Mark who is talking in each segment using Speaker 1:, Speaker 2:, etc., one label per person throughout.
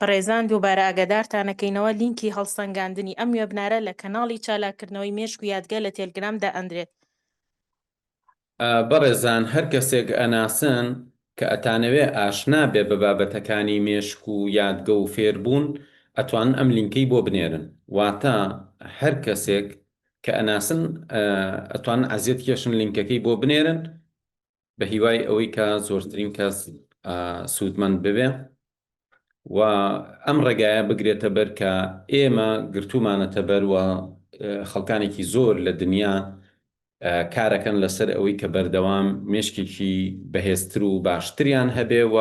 Speaker 1: بەڕێزان دووبارە ئاگادارتانەکەینەوە لینکی هەڵسەنگاندنی ئەم وێبنارە لە کەناڵی چالاککردنەوەی مێشک و یادگە لە تێلگرام دائەندرێت.
Speaker 2: بەڕێزان هەر کەسێک ئەناسن کە ئەتانەوێ ئاشنا بێ بە بابەتەکانی مێشک و یادگە و فێربوون ئەتوانن ئەم لینکەی بۆ بنێرن واتە هەر کەسێک کە ئەناسن ئەتوانن ئەزیەت کێشن لینکەکەی بۆ بنێرن بە هیوای ئەوەی کە زۆرترین کەس سوودمەند ببێ و ئەم ڕێگایە بگرێتە بەر کە ئێمە گرتوومانەتە بەر و خەڵکانێکی زۆر لە دنیا کارەکەن لەسەر ئەوەی کە بەردەوام مێشکێکی بەهێزتر و باشتریان هەبێ و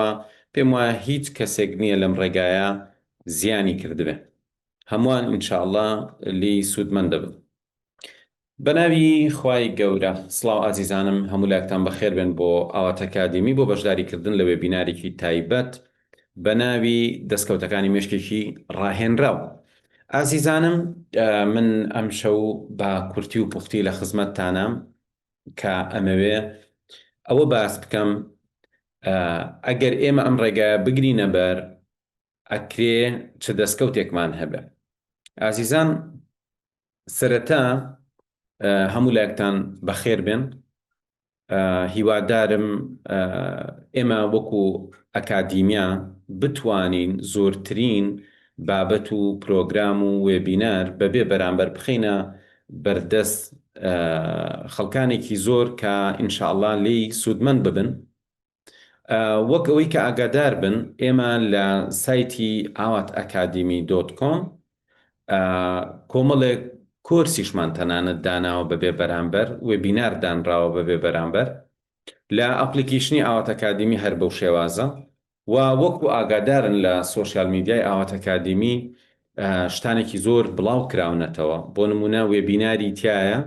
Speaker 2: پێم وایە هیچ کەسێک نییە لەم ڕێگایە زیانی کردبێ هەمووان ان شاء اللە لێی سوودمەند دەبن. بەناوی خوای گەورە. سڵاو ئازیزانم هەموو لایەکتان بەخێر بێن بۆ ئاوات ئەکادیمی بۆ بەشداری کردن لە وێبینارێکی تایبەت بەناوی دەستکەوتەکانی مێشکێکی ڕاهێنراو. ئازیزانم من ئەمشەو بە کورتی و پوختی لە خزمەتتانام کە ئەمەوێ ئەوە باس بکەم ئەگەر ئێمە ئەم ڕێگایە بگرینە بەر ئەکرێ چ دەستکەوتێکمان هەبێ. ئازیزان سەرەتا هەموو لایەکتان بەخێر بێن هیوادارم ئێمە وەکو ئەکادیمیا بتوانین زۆرترین بابەت و پرۆگرام و وێبینار بەبێ بەرامبەر بخەینە بەردەست خەڵکانێکی زۆر کە ئینشاءاللە لێی سوودمەند ببن. وەک ئەوەی کە ئاگادار بن ئێمە لە سایتی ئاوات ئەکادیمی dot com کۆمەڵێک کۆرسیشمان تەنانەت داناوە بەبێ بەرامبەر، وێبینار دانراوە بەبێ بەرامبەر لە ئەپلیکیشنی ئاوات ئەکادیمی هەر بەو شێوازە و وەکو ئاگادارن لە سۆشیال میدیای ئاوات ئەکادیمی شتانێکی زۆر بڵاو کراونەتەوە بۆ نمونە وێبیناری تایە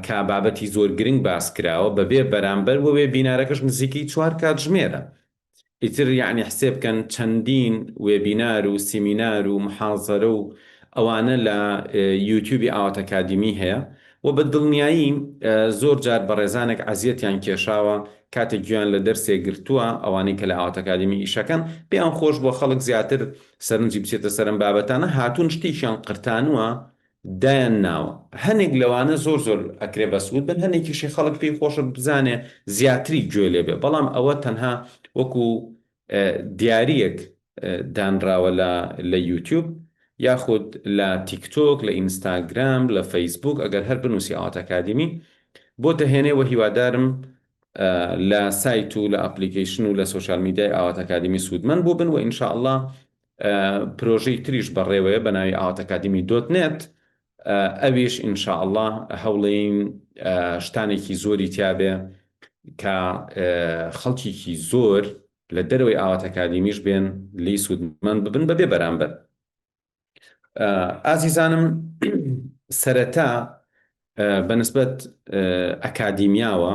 Speaker 2: کە بابەتی زۆر گرنگ باس کراوە بەبێ بەرامبەر وە وێبینارەکەش نزیکەی چوار کاتژمێرە ئیتر یەعنی حسێب کەن چەندین وێبینار و سیمینار و محازەرە و ئەوانە لە یوتیوبی ئاوات ئەکادیمی هەیە و بە دڵنیایی زۆر جار بەڕێزانێک عەزیەتیان کێشاوە کاتێک گوێیان لە دەرسێک گرتووە ئەوانەی کە لە ئاوات ئەکادیمی ئیشەکەن پێیان خۆش بووە خەڵک زیاتر سەرنجی بچێتە سەر ئەم بابەتانە هاتوون شتێکیان قرتانووە دایان ناوە هەنێک لەوانە زۆر زۆر ئەکرێ بەسوود بن هەنێکیشی خەڵک پێی خۆشە بزانێ زیاتری گوێ لێ بێ بەڵام ئەوە تەنها وەکو دیاریەک دانراوە لە لە یوتیوب یاخود لە تیکتۆک لە ئینستاگرام لە فەیسبوک ئەگەر هەر بنووسی ئاوات ئەکادیمی بۆ دەهێنێ وە هیوادارم لە سایت و لە ئەپلیکەیشن و لە سۆشیال میدیای ئاوات ئەکادیمی سوودمەند بووبن و ان شاء اللە پرۆژەی تریش بەڕێوەیە بە ناوی ئاوات ئەکادیمی dot net ئەویش ان شاء اللە هەوڵێین شتانێکی زۆری تیابێ کە خەڵکیکی زۆر لە دەرەوەی ئاوات ئەکادیمیش بێن لێی سوودمەند ببن بەبێ بەرامبەر. ئازیزانم سەرەتا بەنسبەت ئەکادیمیاوە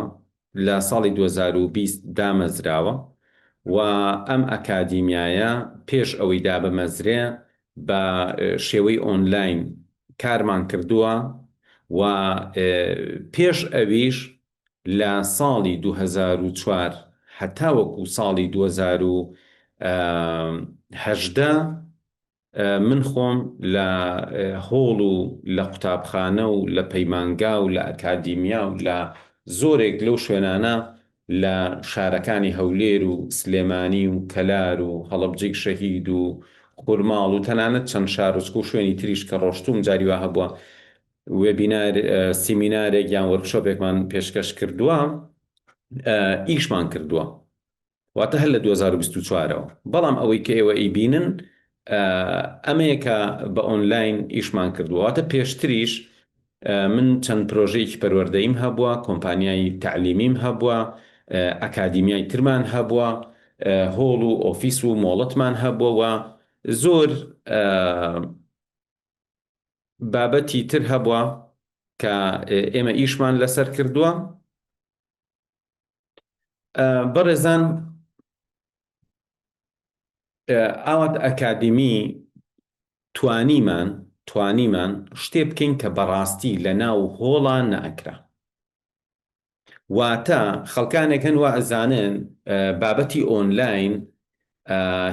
Speaker 2: لە ساڵی 2020 دامەزراوە و ئەم ئەکادیمیایە پێش ئەوەی دابمەزرێ بە شێوەی ئۆنلاین کارمان کردووە و پێش ئەویش لە ساڵی 2004 هەتاوەکو ساڵی 2018 من خۆم لە هۆڵ و لە قوتابخانە و لە پەیمانگا و لە ئەکادیمیا و لە زۆرێک لەو شوێنانە لە شارەکانی هەولێر و سلێمانی و کەلار و هەڵەبجەی شەهید و خورماڵ و تەنانەت چەند شارۆچکە و شوێنی تریش کە ڕۆشتووم جاری وا هەبووە وێبینار سیمینارێک یان وۆرکشۆپێکمان پێشکەش کردووە ئیشمان کردووە. واتە هەر لە 2024 ەوە بەڵام ئەوەی کە ئێوە ئەیبینن ئەمەیە کە بە ئۆنلاین ئیشمان کردووە واتە پێشتریش من چەند پرۆژەیەکی پەروەردەییم هەبووە کۆمپانیای تەعلیمیم هەبووە ئەکادیمیای ترمان هەبووە هۆڵ و ئۆفیس و مۆڵەتمان هەبووە و زۆر بابەتی تر هەبووە کە ئێمە ئیشمان لەسەر کردووە بەڕێزان ئاوات ئەکادیمی توانیمان توانیمان شتێ بکەین کە بەڕاستی لە ناو هۆڵا نەئەکرا واتە خەڵکانێک هەن وا ئەزانن بابەتی ئۆنلاین.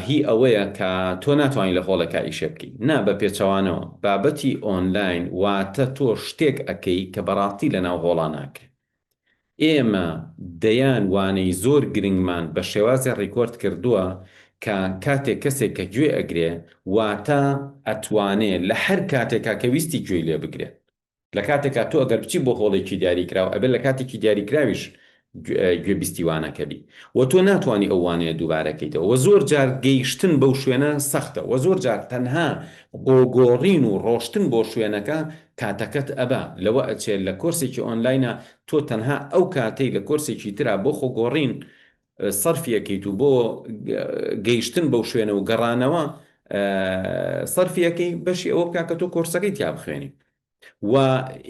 Speaker 2: هی ئەوەیە کە تۆ ناتوانی لە هۆڵێکا ئیشێ بکەی نا بە پێچەوانەوە بابەتی ئۆنلاین واتە تۆ شتێک ئەکەی کە بەڕاستی لەناو هۆڵا ناکرێ ئێمە دەیان وانەی زۆر گرنگمان بە شێوازێ record کردووە کە کاتێک کەسێک کە گوێ ئەگرێ واتە ئەتوانێ لە هەر کاتێکا کە ویستی گوێی لێ بگرێ لە کاتێکا تۆ ئەگەر بچی بۆ هۆڵێکی دیاریکراو ئەبێت لە کاتێکی دیاریکراویش گوێبیستی وانەکە بی و تۆ ناتوانی ئەو وانەیە دووبارە کەیتەوە وە زۆر جار گەیشتن بەو شوێنە سەختە وە زۆر جار تەنها خۆگۆڕین و ڕۆشتن بۆ شوێنەکە کاتەکەت ئەبا لەوە ئەچێ لە کۆرسێکی ئۆنلاینە تۆ تەنها ئەو کاتەی لە کۆرسێکی ترا بۆ خۆگۆڕین سەرفی ئەکەیت و بۆ گەیشتن بەو شوێنە و گەڕانەوە سەرفی ئەکەی بەشی ئەوە بکە کە تۆ کۆرسەکەی تیا بخوێنی و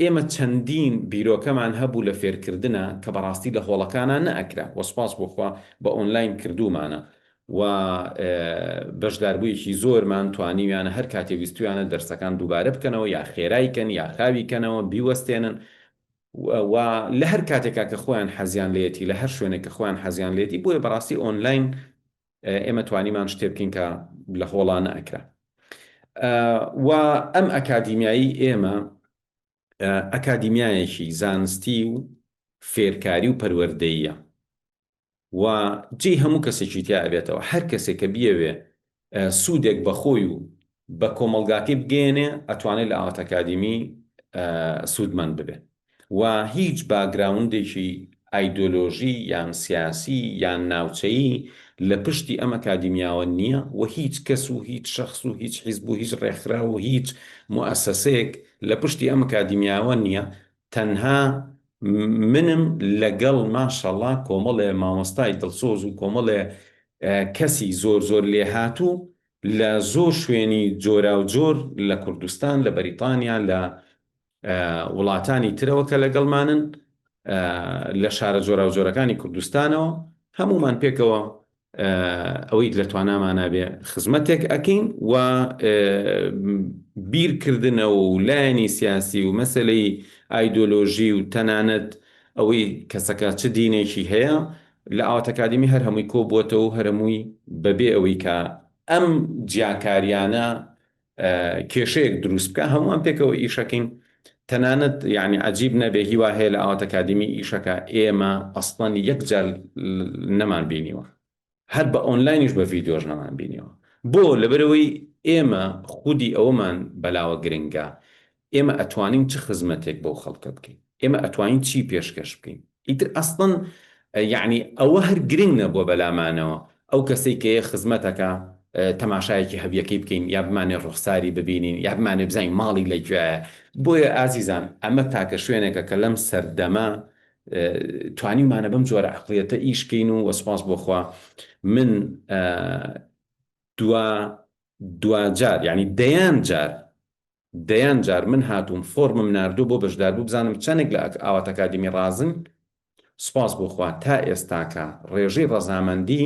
Speaker 2: ئێمە چەندین بیرۆکەمان هەبوو لە فێرکردنا کە بەڕاستی لە هۆڵەکانا نەئەکرا وە سوپاس بۆ خوا بە ئۆنلاین کردوومانە و بەشداربوویەکی زۆرمان توانیویانە هەر کاتێ ویستویانە دەرسەکان دووبارە بکەنەوە یا خێرای کەن یا خاوی کەنەوە بیوەستێنن و لە هەر کاتێکا کە خۆیان حەزیان لێیەتی لە هەر شوێنێک کە خۆیان حەزیان لێیەتی بۆیە بەڕاستی ئۆنلاین ئێمە توانیمان شتێ بکەین کە لە هۆڵا نەئەکرا و ئەم ئەکادیمیایی ئێمە ئەکادیمیایەکی زانستی و فێرکاری و پەروەردەییە و جێی هەموو کەسێکی تیا ئەبێتەوە، هەر کەسێک کە بیەوێ سوودێک بە خۆی و بە کۆمەڵگاکەی بگەیەنێ ئەتوانێ لە ئاوات ئەکادیمی سوودمەند ببێ و هیچ background ێکی ئایدۆلۆژی یان سیاسی یان ناوچەیی لە پشتی ئەم ئەکادیمیاوە نییە و هیچ کەس و هیچ شەخس و هیچ حیزب و هیچ ڕێکخراو و هیچ موئەسەسەیەک لە پشتی ئەم ئەکادیمیاوە نییە تەنها منم لەگەڵ ماشەڵا کۆمەڵێ مامۆستای دڵسۆز و کۆمەڵێ کەسی زۆر زۆر لێهاتوو لە زۆر شوێنی جۆراوجۆر لە کوردستان لە بەریتانیا لە وڵاتانی ترەوە کە لەگەڵمانن لە شارە جۆراوجۆرەکانی کوردستانەوە هەمومان پێکەوە ئەوەی لە توانامانا بێ خزمەتێک ئەکەین و بیرکردنەوە و لایەنی سیاسی و مەسەلەی ئایدۆلۆژی و تەنانەت ئەوەی کەسەکە چ دینێکی هەیە لە ئاوات ئەکادیمی هەر هەمووی کۆ بووەتەوە و هەر هەمووی بەبێ ئەوەی کە ئەم جیاکاریانە کێشەیەک دروست بکە هەمووان پێکەوە ئیشەکەین تەنانەت یعنی عجیب نەبێ هیوا هەیە لە ئاوات ئەکادیمی ئیشەکە ئێمە ئەسڵەن یەک جار نەمان بینیوە هەر بە ئۆنلاینیش بە ڤیدیۆش نەمان بینیوە بۆ لەبەرەوەی ئێمە خودی ئەوەمان بەلاوە گرنگە ئێمە ئەتوانین چ خزمەتێک بەو خەڵکە بکەین ئێمە ئەتوانین چی پێشکەش بکەین ئیتر ئەسڵەن یەعنی ئەوە هەر گرنگ نەبووە بەلامانەوە ئەو کەسەی کە یە خزمەتەکە تەماشایەکی هەبیەکەی بکەین یا بمانێ ڕوخساری ببینین یا بمانێ بزانین ماڵی لە کوێیە بۆیە ئازیزان ئەمە تاکە شوێنێکە کە لەم سەردەمە توانیومانە بەم جۆرە عەقڵیەتە ئیش کەین و سوپاس بۆ خوا من دوا دواجار یعنی دەیان جار دەیان جار من هاتووم فۆرمم ناردووە بۆ بەشداربوو بزانم چەنێک لە ئاوات ئەکادیمی ڕازن، سوپاس بۆ خوا تا ئێستاکە ڕێژەی ڕەزامەندی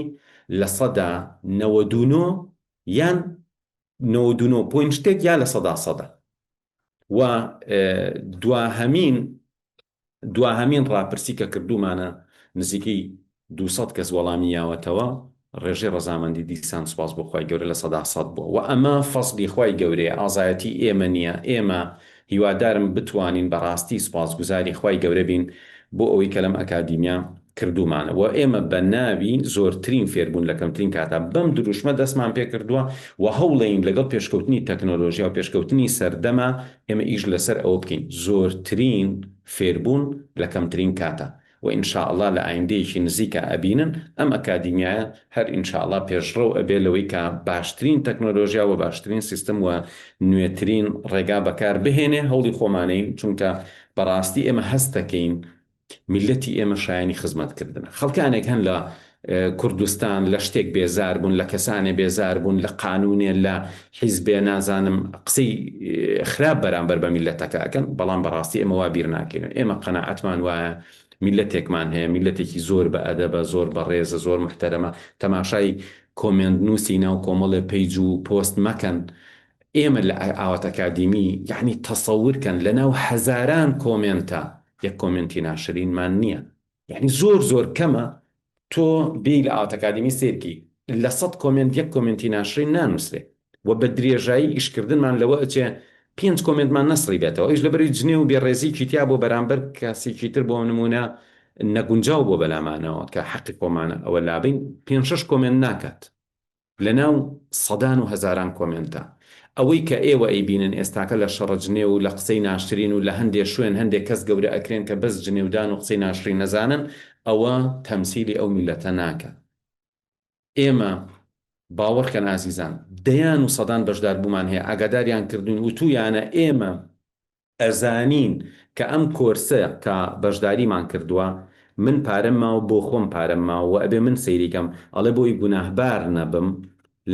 Speaker 2: 99% یان 99 point شتێک یا لە سەدا سەدە و دواهەمین دواهەمین ڕاپرسی کە کردوومانە نزیکەی 200 کەس وەڵامی یاوەتەوە، ڕێژەی ڕەزامەندی دیسان سوپاس بۆ خوای گەورە 100% بووە وە ئەمە فەزڵی خوای گەورەیە ئازایەتی ئێمە نییە ئێمە هیوادارم بتوانین بەڕاستی سوپاسگوزاری خوای گەورە بین بۆ ئەوەی کە لەم ئەکادیمیا کردوومانە وە ئێمە بە ناوی زۆرترین فێربوون لە کەمترین کاتا بەم دروشمە دەستمان پێکردووە وە هەوڵێین لەگەڵ پێشکەوتنی تەکنۆلۆژیا و پێشکەوتنی سەردەما ئێمە ئیش لەسەر ئەوە بکەین زۆرترین فێربوون لە کەمترین کاتا وە ان شاء اللە لە ئایندەیەکی نزیکا ئەبینن ئەم ئەکادیمیایە هەر ان شاء اللە پێشڕەو ئەبێ لەوەی کە باشترین تەکنۆلۆژیا وە باشترین سیستم وە نوێترین ڕێگا بەکار بهێنێ هەوڵی خۆمانەین چونکە بەڕاستی ئێمە هەستەکەین میللەتی ئێمە شایەنی خزمەت کردنە. خەڵکانێک هەن لە کوردستان لە شتێک بێزار بوون، لە کەسانێ بێزار بوون، لە قانوونێ، لە حیزبێ نازانم قسەی خراپ بەرامبەر بە میللەتەکە ئەکەن، بەڵام بەڕاستی ئێمە وا بیر ناکەینەوە. ئێمە قەناعەتمان وایە میللەتێکمان هەیە، میللەتێکی زۆر بە ئەدەبە، زۆر بەڕێزە، زۆر موحتەرەمە. تەماشای comment نووسی ناو کۆمەڵێ page و پۆست مەکەن. ئێمە لە ئاوات ئەکادیمی یەعنی تەسەور کەن لەناو هەزاران comment ا یەک comment ی ناشرینمان نییە یعنی زۆر زۆر کەمە تۆ بێی لە ئاوات ئەکادیمی سێرکی. لە سەت comment یەک comment ی ناشرین نانووسرێ و بە درێژایی ئیشکردنمان لەوە ئەچێ پێنج comment مان نەسڕیبێتەوە ئەویش لەبەرەی جنێو و بێڕێزیکی تیا بۆ بەرامبەر کەسێکی تر بۆ نموونە نەگونجاو بۆ بەلامانەوە کە حەقی خۆمانە ئەوە لابەین پێنج شەش comment ناکات لەناو سەدان و هەزاران comment ە. ئەوەی کە ئێوە ئەیبینن ئێستاکە لە شەڕە جنێو و لە قسەی ناشرین و لە هەندێ شوێن هەندێ کەس گەورە ئەکرێن کە بەس جنێودان و قسەی ناشرین نەزانن ئەوە تەمسیلی ئەو میللەتە ناکا. ئێمە باوەڕکەن ئازیزان دەیان و سەدان بەشداربوومان هەیە ئاگاداریان کردوین وتویانە ئێمە ئەزانین کە ئەم کۆرسە کە بەشداریمان کردوە من پارەم ماوە بۆ خۆم پارەم ماوە وە ئەبێ من سەیری کەم ئەڵێ بۆی گوناهبار نەبم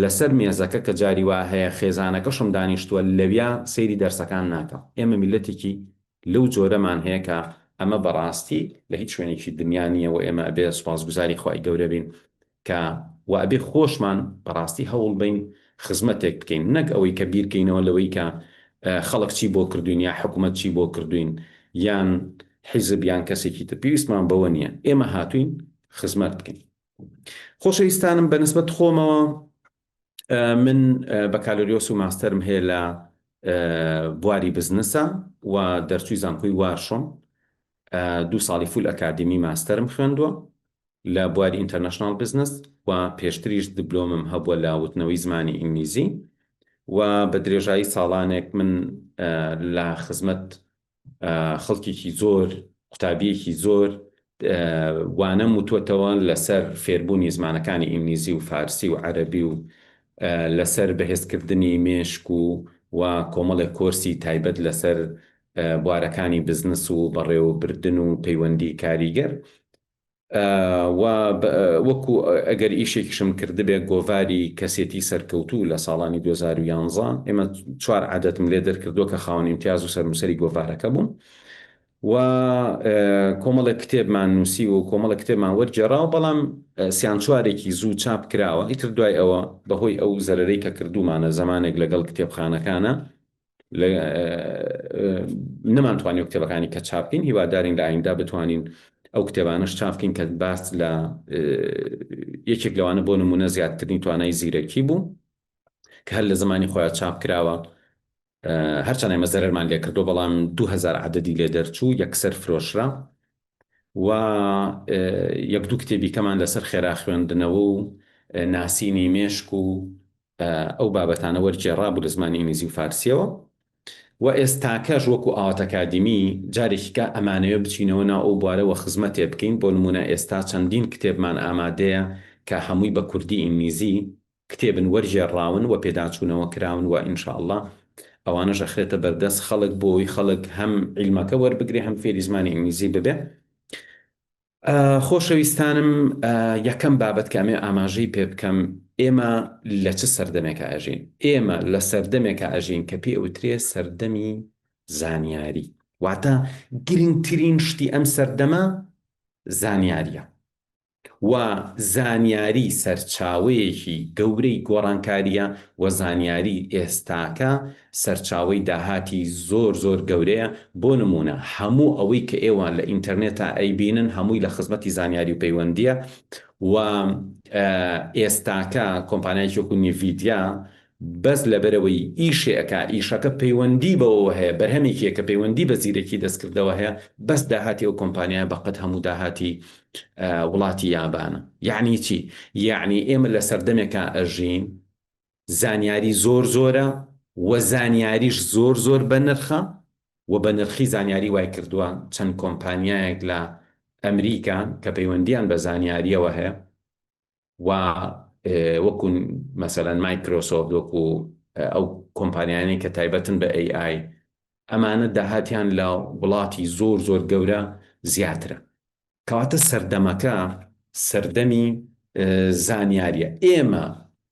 Speaker 2: لەسەر مێزەکە کە جاری وا هەیە خێزانەکەشم دانیشتوە لەویا سەیری دەرسەکان ناکەم ئێمە میللەتێکی لەو جۆرەمان هەیە کە ئەمە بەڕاستی لە هیچ شوێنێکی دنیا نیە وە ئێمە ئەبێ سوپاسگوزاری خوای گەورە بین کە وە ئەبێ خۆشمان بەڕاستی هەوڵ بەین خزمەتێک بکەین نەک ئەوەی کە بیرکەینەوە لەوەی کە خەڵک چی بۆ کردوین یا حکومەت چی بۆ کردوین یان حیزب یان کەسێکی تر پێویستمان بەوە نییە ئێمە هاتوین خزمەت بکەین خۆشەویستانم بە نسبەت خۆمەوە من بەکالۆریۆس و ماستەرم هەیە لە بواری بزنسە و دەرچووی زانکۆی وارشۆم دوو ساڵی full ئەکادیمی ماستەرم خوێندووە لە بواری international business و پێشتریش دبلۆمم هەبووە لە وتنەوەی زمانی ئینگلیزی و بە درێژایی ساڵانێک من لە خزمەت خەڵکێکی زۆر قوتابیەکی زۆر وانەم وتوەتەوە لەسەر فێربوونی زمانەکانی ئینگلیزی و فارسی و عەرەبی و لەسەر بەهێزکردنی مێشک و و کۆمەڵێک کۆرسی تایبەت لەسەر بوارەکانی بزنس و بەڕێوەبردن و پەیوەندی کاریگەر و وەکو ئەگەر ئیشێکیشم کردبێ گۆڤاری کەسێتی سەرکەوتوو لە ساڵانی 2011 ئێمە چوار عادەتم لێ دەرکردووە کە خاوەن ئیمتیاز و سەرنووسەری گۆڤارەکە بووم و کۆمەڵێک کتێبمان نووسی و کۆمەڵێک کتێبمان وەرگێڕاوە بەڵام سیان چوارێکی زوو چاپ کراوە ئیتر دوای ئەوە بەهۆی ئەو زەرەرەی کە کردوومانە زەمانێک لەگەڵ کتێبخانەکانە نەمانتوانی ئەو کتێبەکانی کە چاپ بکەین هیوادارین لە ئایندا بتوانین ئەو کتێبانەش چاپ بکەین کە باس لە یەکێک لەوانە بۆ نمونە زیادکردنی توانای زیرەکی بوو کە هەر لە زمانی خۆیان چاپ کراوە هەرچەند ئێمە زەرەرمان لێ کردو بەڵام 2000 عددی لێ دەرچوو یەکسەر فرۆشرا و یەک دوو کتێبی کەمان لەسەر خێرا خوێندنەوە و ناسینی مێشک و ئەو بابەتانە وەرگێڕابوو لە زمانی ئینگلیزی و فارسیەوە و ئێستاکەش وەکو ئاوات ئەکادیمی جارێکی کە ئەمانەوێ بچینەوە ناو ئەو بوارە وە خزمەتێ بکەین بۆ نمونە ئێستا چەندین کتێبمان ئامادەیە کە هەمووی بە کوردی ئینگلیزی کتێبن وەرگێڕراون و پێداچوونەوە کراون و ان شاء اللە ئەوانەش ئەخرێتە بەردەست خەڵک بۆ ئەوەی خەڵک هەم عیلمەکە وەربگرێ هەم فێری زمانی ئینگلیزی ببێ. خۆشەویستانم یەکەم بابەت کە ئەمێ ئاماژەی پێ بکەم ئێمە لە چ سەردەمێکا ئەژین؟ ئێمە لە سەردەمێکا ئەژین کە پێ ئەوترێ سەردەمی زانیاری واتە گرنگترین شتی ئەم سەردەمە زانیاریە و زانیاری سەرچاوەیەکی گەورەی گۆڕانکاریە و زانیاری ئێستاکە سەرچاوەی داهاتی زۆر زۆر گەورەیە، بۆ نموونە هەموو ئەوەی کە ئێوە لە ئینتەرنێتا ئەیبینن هەمووی لە خزمەتی زانیاری و پەیوەندیە و ئێستاکە کۆمپانیایەکی وەکو Nvidia بەس لەبەرئەوەی ئیشێ ئەکا ئیشەکە پەیوەندی بەوەوە هەیە بەرهەمێکیە کە پەیوەندی بە زیرەکی دەستکردەوە هەیە بەس داهاتی ئەو کۆمپانیایە بەقەد هەموو داهاتی وڵاتی یابانە یەعنی چی یەعنی ئێمە لە سەردەمێکا ئەژین زانیاری زۆر زۆرە و زانیاریش زۆر زۆر بەنرخە و بەنرخی زانیاری وای کردووە چەند کۆمپانیایەک لە ئەمریکا کە پەیوەندیان بە زانیاریەوە هەیە و وەکو مەسەلەن مایکرۆسۆفت وەکو ئەو کۆمپانیانەی کە تایبەتن بە AI ئەمانە داهاتیان لە وڵاتی زۆر زۆر گەورە زیاترە کەواتە سەردەمەکە سەردەمی زانیاریە ئێمە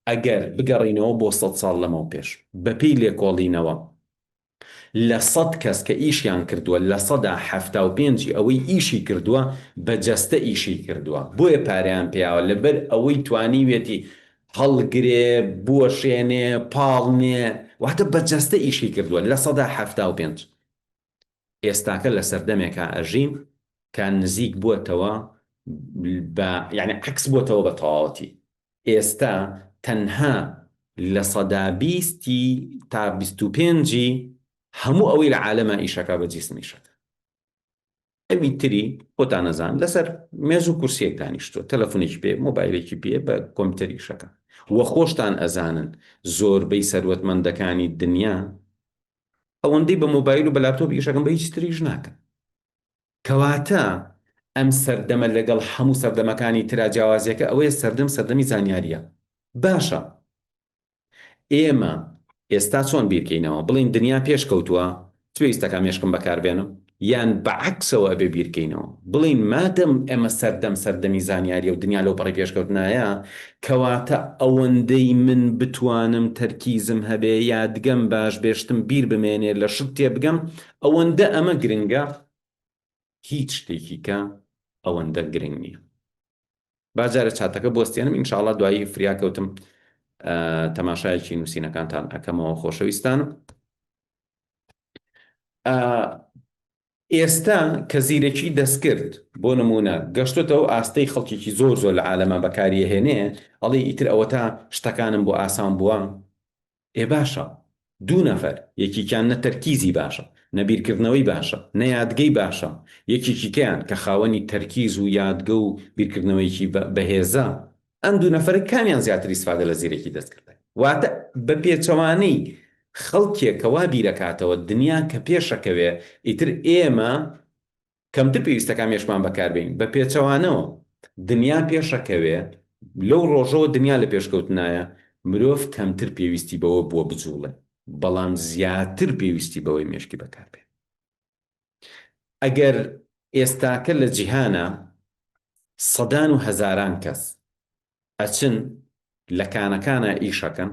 Speaker 2: ئەگەر بگەڕینەوە بۆ سەد ساڵ لەمەو پێش بەپێی لێکۆڵینەوە لە سەد کەس کە ئیشیان کردووە 75% ی ئەوەی ئیشی کردووە بە جەستە ئیشی کردووە بۆیە پارەیان پێیاوە لەبەر ئەوەی توانیویەتی هەڵگرێ بوەشێنێ پاڵنێ واتە بە جەستە ئیشی کردووە 75% ئێستاکە لە سەردەمێکا ئەژین کە نزیک بووەتەوە بە یعنی عەکس بووەتەوە بە تەواوەتی. ئێستا تەنها 20% ی تا 25 ی هەموو ئەوەی لە عالەما ئیشەکا بە جیسم ئیشەکا. ئەوی تری خۆتان ئەزانن لەسەر مێز و کورسیەک دانیشتووە، تەلەفونێکی پێ، مۆبایلێکی پێ، بە کۆمپیوتەر ئیشەکا. وە خۆشتان ئەزانن زۆربەی سەروەتمەندەکانی دنیا ئەوەندەی بە مۆبایل و بە لاپتۆپ ئیشەکەن بە هیچ تریش ناکەن. کەواتە ئەم سەردەمە لەگەڵ هەموو سەردەمەکانی ترا جیاوازیەکە ئەوەیە سەردەم سەردەمی زانیاریە. باشە ئێمە ئێستا چۆن بیرکەینەوە بڵێین دنیا پێشکەوتووە چ پێویستەکا مێشکم بەکاربێنم یان بە عەکسەوە ئەبێ بیرکەینەوە بڵێین مادەم ئێمە سەردەم سەردەمی زانیاریە و دنیا لەوپەڕی پێشکەوتنایە کەواتە ئەوەندەی من بتوانم تەرکیزم هەبێ یادگەم باش بێ شتم بیر بمێنێ لە شت تێبگەم ئەوەندە ئەمە گرنگە هیچ شتێکی کە ئەوەندە گرنگ نییە. با جارێ چاتەکە بوەستێنم ان شاء اللە دوایی فریا کەوتم تەماشایەکی نووسینەکانتان ئەکەمەوە خۆشەویستانم. ئێستا کە زیرەکی دەستکرد بۆ نمونە گەشتۆتەوە ئاستەی خەڵکێکی زۆر زۆر لە عالەما بەکاریەهێنێ ئەڵێ ئیتر ئەوەتا شتەکانم بۆ ئاسان بووە ئێ باشە دوو نەفەر یەکیکیان نە تەرکیزی باشە نە بیرکردنەوەی باشە نە یادگەی باشە یەکێکیکەیان کە خاوەنی تەرکیز و یادگە و بیرکردنەوەیەکی بەهێزە ئەم دوو نەفەرە کامیان زیاتر ئیسفادە لە زیرەکی دەستکرد دەکەن؟ واتە بە پێچەوانەی خەڵکێک کە وا بیرەکاتەوە دنیا کە پێشەکەوێ ئیتر ئێمە کەمتر پێویستەکە مێشکمان بەکاربێنین، بە پێچەوانەوە دنیا پێشەکەوێ، لەو ڕۆژەوە دنیا لە پێشکەوتنایە، مرۆڤ کەمتر پێویستی بەوە بووە بجوڵێ، بەڵام زیاتر پێویستی بەوەی مێشکی بەکاربێنێ. ئەگەر ئێستاکە لە جیهانا سەدان و هەزاران کەس ئەچن لە کانەکانا ئیش ئەکەن،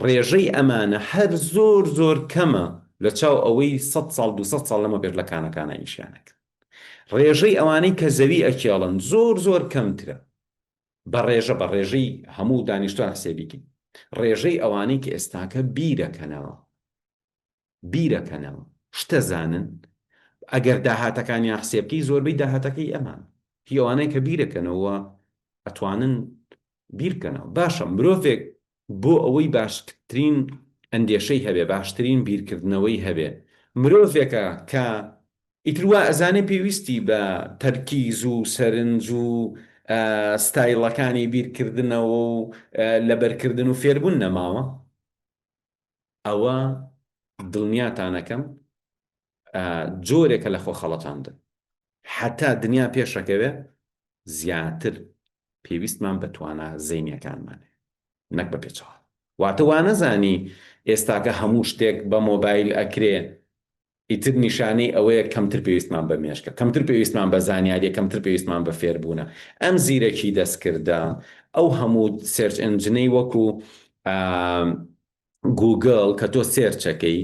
Speaker 2: ڕێژەی ئەمانە هەر زۆر زۆر کەمە لە چاو ئەوەی سەد ساڵ 200 ساڵ لەمە پێش لە کانەکانا ئیشیان ئەکرد. ڕێژەی ئەوانەی کە زەوی ئەکێڵن زۆر زۆر کەمترە بە ڕێژە بە ڕێژەی هەموو دانیشتوان حسێبی کەین ڕێژەی ئەوانەی کە ئێستاکە بیرەکەنەوە بیرەکەنەوە شتەزانن ئەگەر داهاتەکانیان حسێب بکەی زۆربەی داهاتەکەی ئەمان هی ئەوانەی کە بیرەکەنەوە ئەتوانن بیرکەنەوە باشە مرۆڤێک بۆ ئەوەی باشترین ئەندێشەی هەبێ باشترین بیرکردنەوەی هەبێ مرۆڤێکە کە ئیتر وا ئەزانێ پێویستی بە تەرکیز و سەرنج و ستایڵەکانی بیرکردنەوە و لەبەرکردن و فێربوون نەماوە ئەوە دڵنیاتانەکەم جۆرێکە لە خۆ خەڵەتاندن. هەتا دنیا پێشەکەوێ زیاتر پێویستمان بە توانا زەینیەکانمان هەیە نەک بە پێچەوانە. واتە وانەزانی ئێستاکە هەموو شتێک بە مۆبایل ئەکرێ ئیتر نیشانەی ئەوەیە کەمتر پێویستمان بە مێشکە، کەمتر پێویستمان بە زانیاریە، کەمتر پێویستمان بە فێربوونە. ئەم زیرەکی دەستکردە، ئەو هەموو search engine ەی وەکو گوگڵ کە تۆ search ەکەی،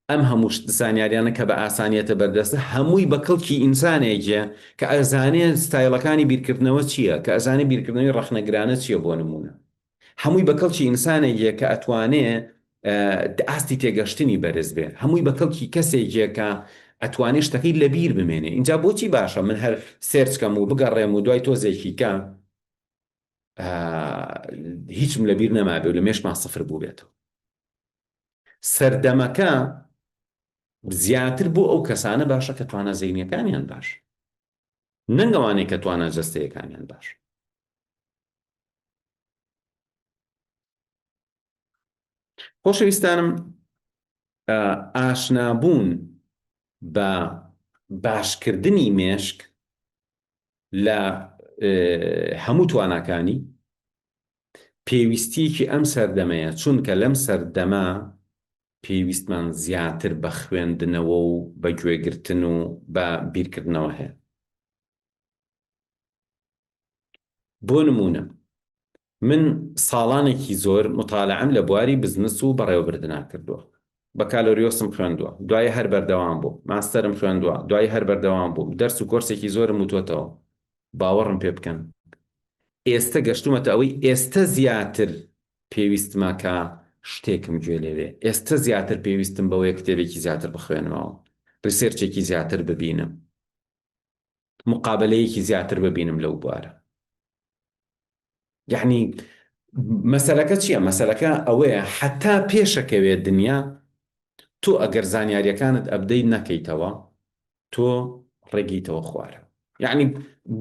Speaker 2: ئەم هەموو زانیاریانە کە بە ئاسانیەتە بەردەستە، هەمووی بە کەڵکی ئینسانێکە کە ئەزانێ ستایڵەکانی بیرکردنەوە چییە، کە ئەزانێ بیرکردنەوەی ڕەخنەگرانە چییە بۆ نموونە. هەمووی بە کەڵکی ئینسانێکە کە ئەتوانێ ئاستی تێگەشتنی بەرز بێ، هەمووی بە کەڵکی کەسێکە کە ئەتوانێ شتەکەی لەبیر بمێنێ. ئینجا بۆچی باشە من هەر search کەم و بگەڕێم و دوای تۆزێکی کە هیچم لەبیر نەمابێ و لە مێشکما سفر بووبێتەوە. سەردەمەکە زیاتر بۆ ئەو کەسانە باشە کە توانا زەینیەکانیان باش نەک ئەوانەی کە توانا جەستەیەکانیان باش. خۆشەویستانم ئاشنابوون بە باشکردنی مێشک لە هەموو تواناکانی پێویستیەکی ئەم سەردەمەیە چونکە لەم سەردەمە پێویستمان زیاتر بە خوێندنەوە و بە گوێگرتن و بە بیرکردنەوە هەیە. بۆ نموونە من ساڵانێکی زۆر موتالەعەم لە بواری بزنس و بەڕێوەبردنا کردووە. بەکالۆریۆسم خوێندووە، دوایی هەر بەردەوام بووم، ماستەرم خوێندووە، دوایی هەر بەردەوام بووم، دەرس و کۆرسێکی زۆرم وتۆتەوە. باوەڕم پێ بکەن ئێستە گەشتوومەتە ئەوەی ئێستە زیاتر پێویستمە کە شتێکم گوێ لێ بێ، ئێستە زیاتر پێویستم بەوەیە کتێبێکی زیاتر بخوێنمەوە، research ێکی زیاتر ببینم. مقابەلەیەکی زیاتر ببینم لەو بوارە. یعنی مەسەلەکە چییە؟ مەسەلەکە ئەوەیە حتا پێشەکەوێت دنیا تۆ ئەگەر زانیاریەکانت update نەکەیتەوە تۆ ڕێگیتەوە خوارە یعنی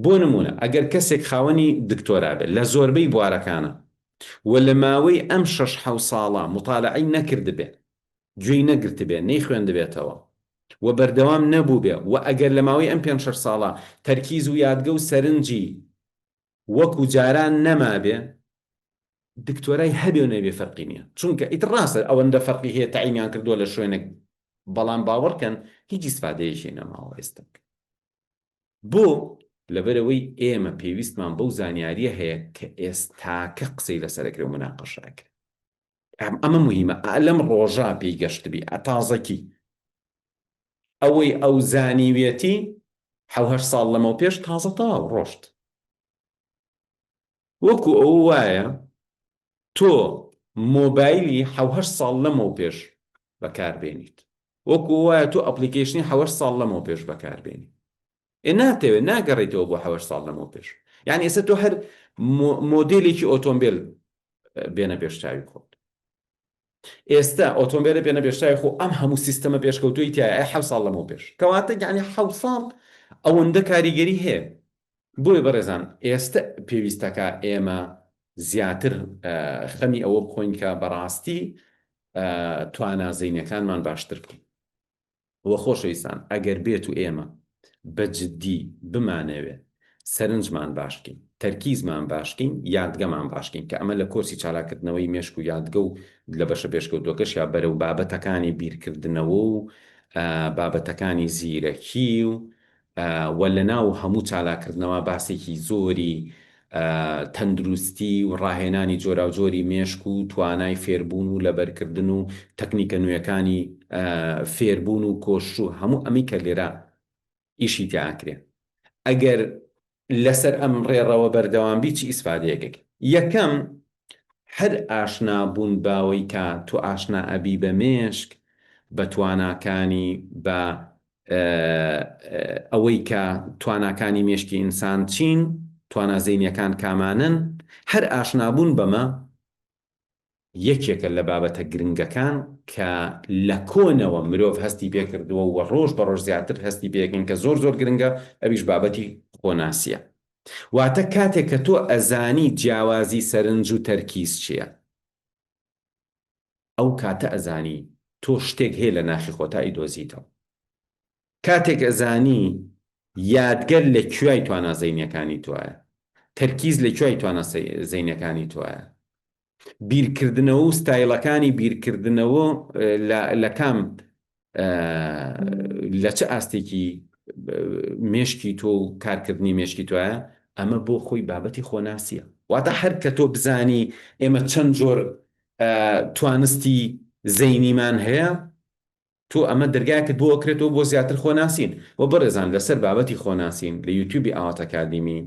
Speaker 2: بۆ نمونە ئەگەر کەسێک خاوەنی دکتۆرا بێت لە زۆربەی بوارەکانە و لە ماوەی ئەم شەش حەو ساڵە مطالعەی نەکردبێ گوێی نەگرتبێ نەیخوێندبێتەوە و بەردەوام نەبووبێ و ئەگەر لە ماوەی ئەم پێنج شەش ساڵە تەرکیز و یادگە و سەرنجی وەکو جاران نەمابێ دکتۆرای هەبێ و نەبێ فەرقی نیە چونکە ئیتر ڕاستە ئەوەندە فەرقی هەیە تەعینیان کردووە لە شوێنێک بەڵام باوەڕکەن هیچ ئیسفادەیەکی نەماوە ئێستا بۆ لەبەرەوەی ئێمە پێویستمان بەو زانیاریە هەیە کە ئێستاکە قسەی لەسەرەکرێ و مناقەشەکرێ ئەمە مهمە لەم ڕۆژە پێی گەشتبی تازەکی ئەوەی ئەو زانیوێتی حەوهەشت ساڵ لەمەو پێش تازە تەواو ڕۆشت وەکو ئەوە وایە تۆ مۆبایلی حەوهەشت ساڵ لەمەو پێش بەکاربێنیت وەکو وایە تۆ application ی حەوەشت ساڵ لەمەو پێش بەکاربێنی ئێ ناتەوێت ناگەڕێیتەوە بۆ حەوەشت ساڵ لەمەو پێش یعنی ئێستا تۆ هەر مۆدێلێکی ئۆتۆمبیل بێنە پێش چاوی خۆت ئێستا ئۆتۆمبیلە بێنە پێش چاوی خۆ ئەم هەموو سیستەمە پێشکەوتووی تایە ئەی حەو ساڵ لەمەو پێش کەواتە یعنی حەو ساڵ ئەوەندە کاریگەری هەیە بۆیە بەڕێزان ئێستە پێویستەکە ئێمە زیاتر خەمی ئەوە بخۆین کە بەڕاستی توانا زەینەکانمان باشتر بکەین وە خۆشەویستان ئەگەر بێت و ئێمە بە جدی بمانەوێ سەرنجمان باش بکەین، تەرکیزمان باش بکەین، یادگەمان باش بکەین کە ئەمە لە کۆرسی چالاککردنەوەی مێشک و یادگە و لە بەشە پێشکەوتووەکەشیا بەرەو بابەتەکانی بیرکردنەوە و بابەتەکانی زیرەکی و و لەناو هەموو چالاککردنەوە باسێکی زۆری تەندروستی و ڕاهێنانی جۆراوجۆری مێشک و توانای فێربوون و لەبەرکردن و تەکنیکە نوێکانی فێربوون و کۆشش و هەموو ئەمەی کە لێرە ئیشی تیا ئەکرێ ئەگەر لەسەر ئەم ڕێڕەوە بەردەوام بی چ ئیسفادەیەک ئەکەی؟ یەکەم هەر ئاشنا بوون باوەی کە تۆ ئاشنا ئەبی بە مێشک بە تواناکانی بە ئەوەی کە تواناکانی مێشکی ئینسان چین، توانا زەینیەکان کامانەن، هەر ئاشنابوون بەمە یەکێکە لە بابەتە گرنگەکان کە لە کۆنەوە مرۆڤ هەستی پێکردووە و ڕۆژ بە ڕۆژ زیاتر هەستی پێکەین کە زۆر زۆر گرنگە، ئەویش بابەتی خۆناسیە. واتە کاتێک کە تۆ ئەزانی جیاوازی سەرنج و تەرکیز چیە، ئەو کاتە ئەزانی تۆ شتێک هەیە لە ناخی خۆتا ئەیدۆزیتەوە. کاتێک ئەزانی یادگە لە کوێی توانا زەینیەکانی تۆیە، تەرکیز لە کوێی توانا زەینەکانی تۆیە، بیرکردنەوە و ستایڵەکانی بیرکردنەوە لە کام لە چ ئاستێکی مێشکی تۆ و کارکردنی مێشکی تۆیە، ئەمە بۆ خۆی بابەتی خۆناسیە. واتە هەر کە تۆ بزانی ئێمە چەند جۆر توانستی زەینیمان هەیە، تۆ ئەمە دەرگایەکت بۆ ئەکرێتەوە بۆ زیاتر خۆناسین. وە بەڕێزان لەسەر بابەتی خۆناسین لە یوتیوبی ئاوات ئەکادیمی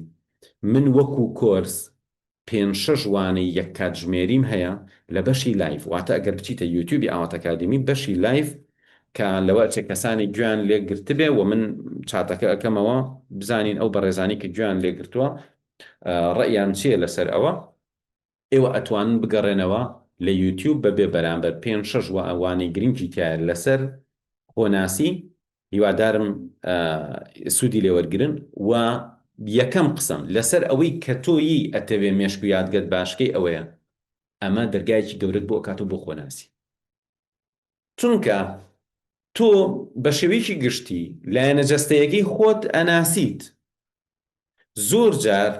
Speaker 2: من وەکو کۆرس پێنج شەش وانەی یەک کاتژمێریم هەیە لە بەشی live واتە ئەگەر بچیتە یوتیوبی ئاوات ئەکادیمی بەشی live کە لەوە ئەچێ کەسانێک گوێیان لێ گرتبێ و من چاتەکە ئەکەمەوە بزانین ئەو بەڕێزانی کە گوێیان لێ گرتووە ڕەئیان چییە لەسەر ئەوە ئێوە ئەتوانن بگەڕێنەوە لە یوتیوب بە بێ بەرامبەر پێنج شەش وانەی گرنگی تیایە لەسەر خۆناسی هیوادارم سوودی لێ وەرگرن و یەکەم قسەم لەسەر ئەوەی کە تۆیی ئەتەوێ مێشک و یادگەت باشکەی ئەوەیە ئەمە دەرگایەکی گەورەت بۆ ئەکاتەوە بۆ خۆناسی چونکە تۆ بە شێوەیەکی گشتی لایەنە جەستەیەکەی خۆت ئەناسیت زۆر جار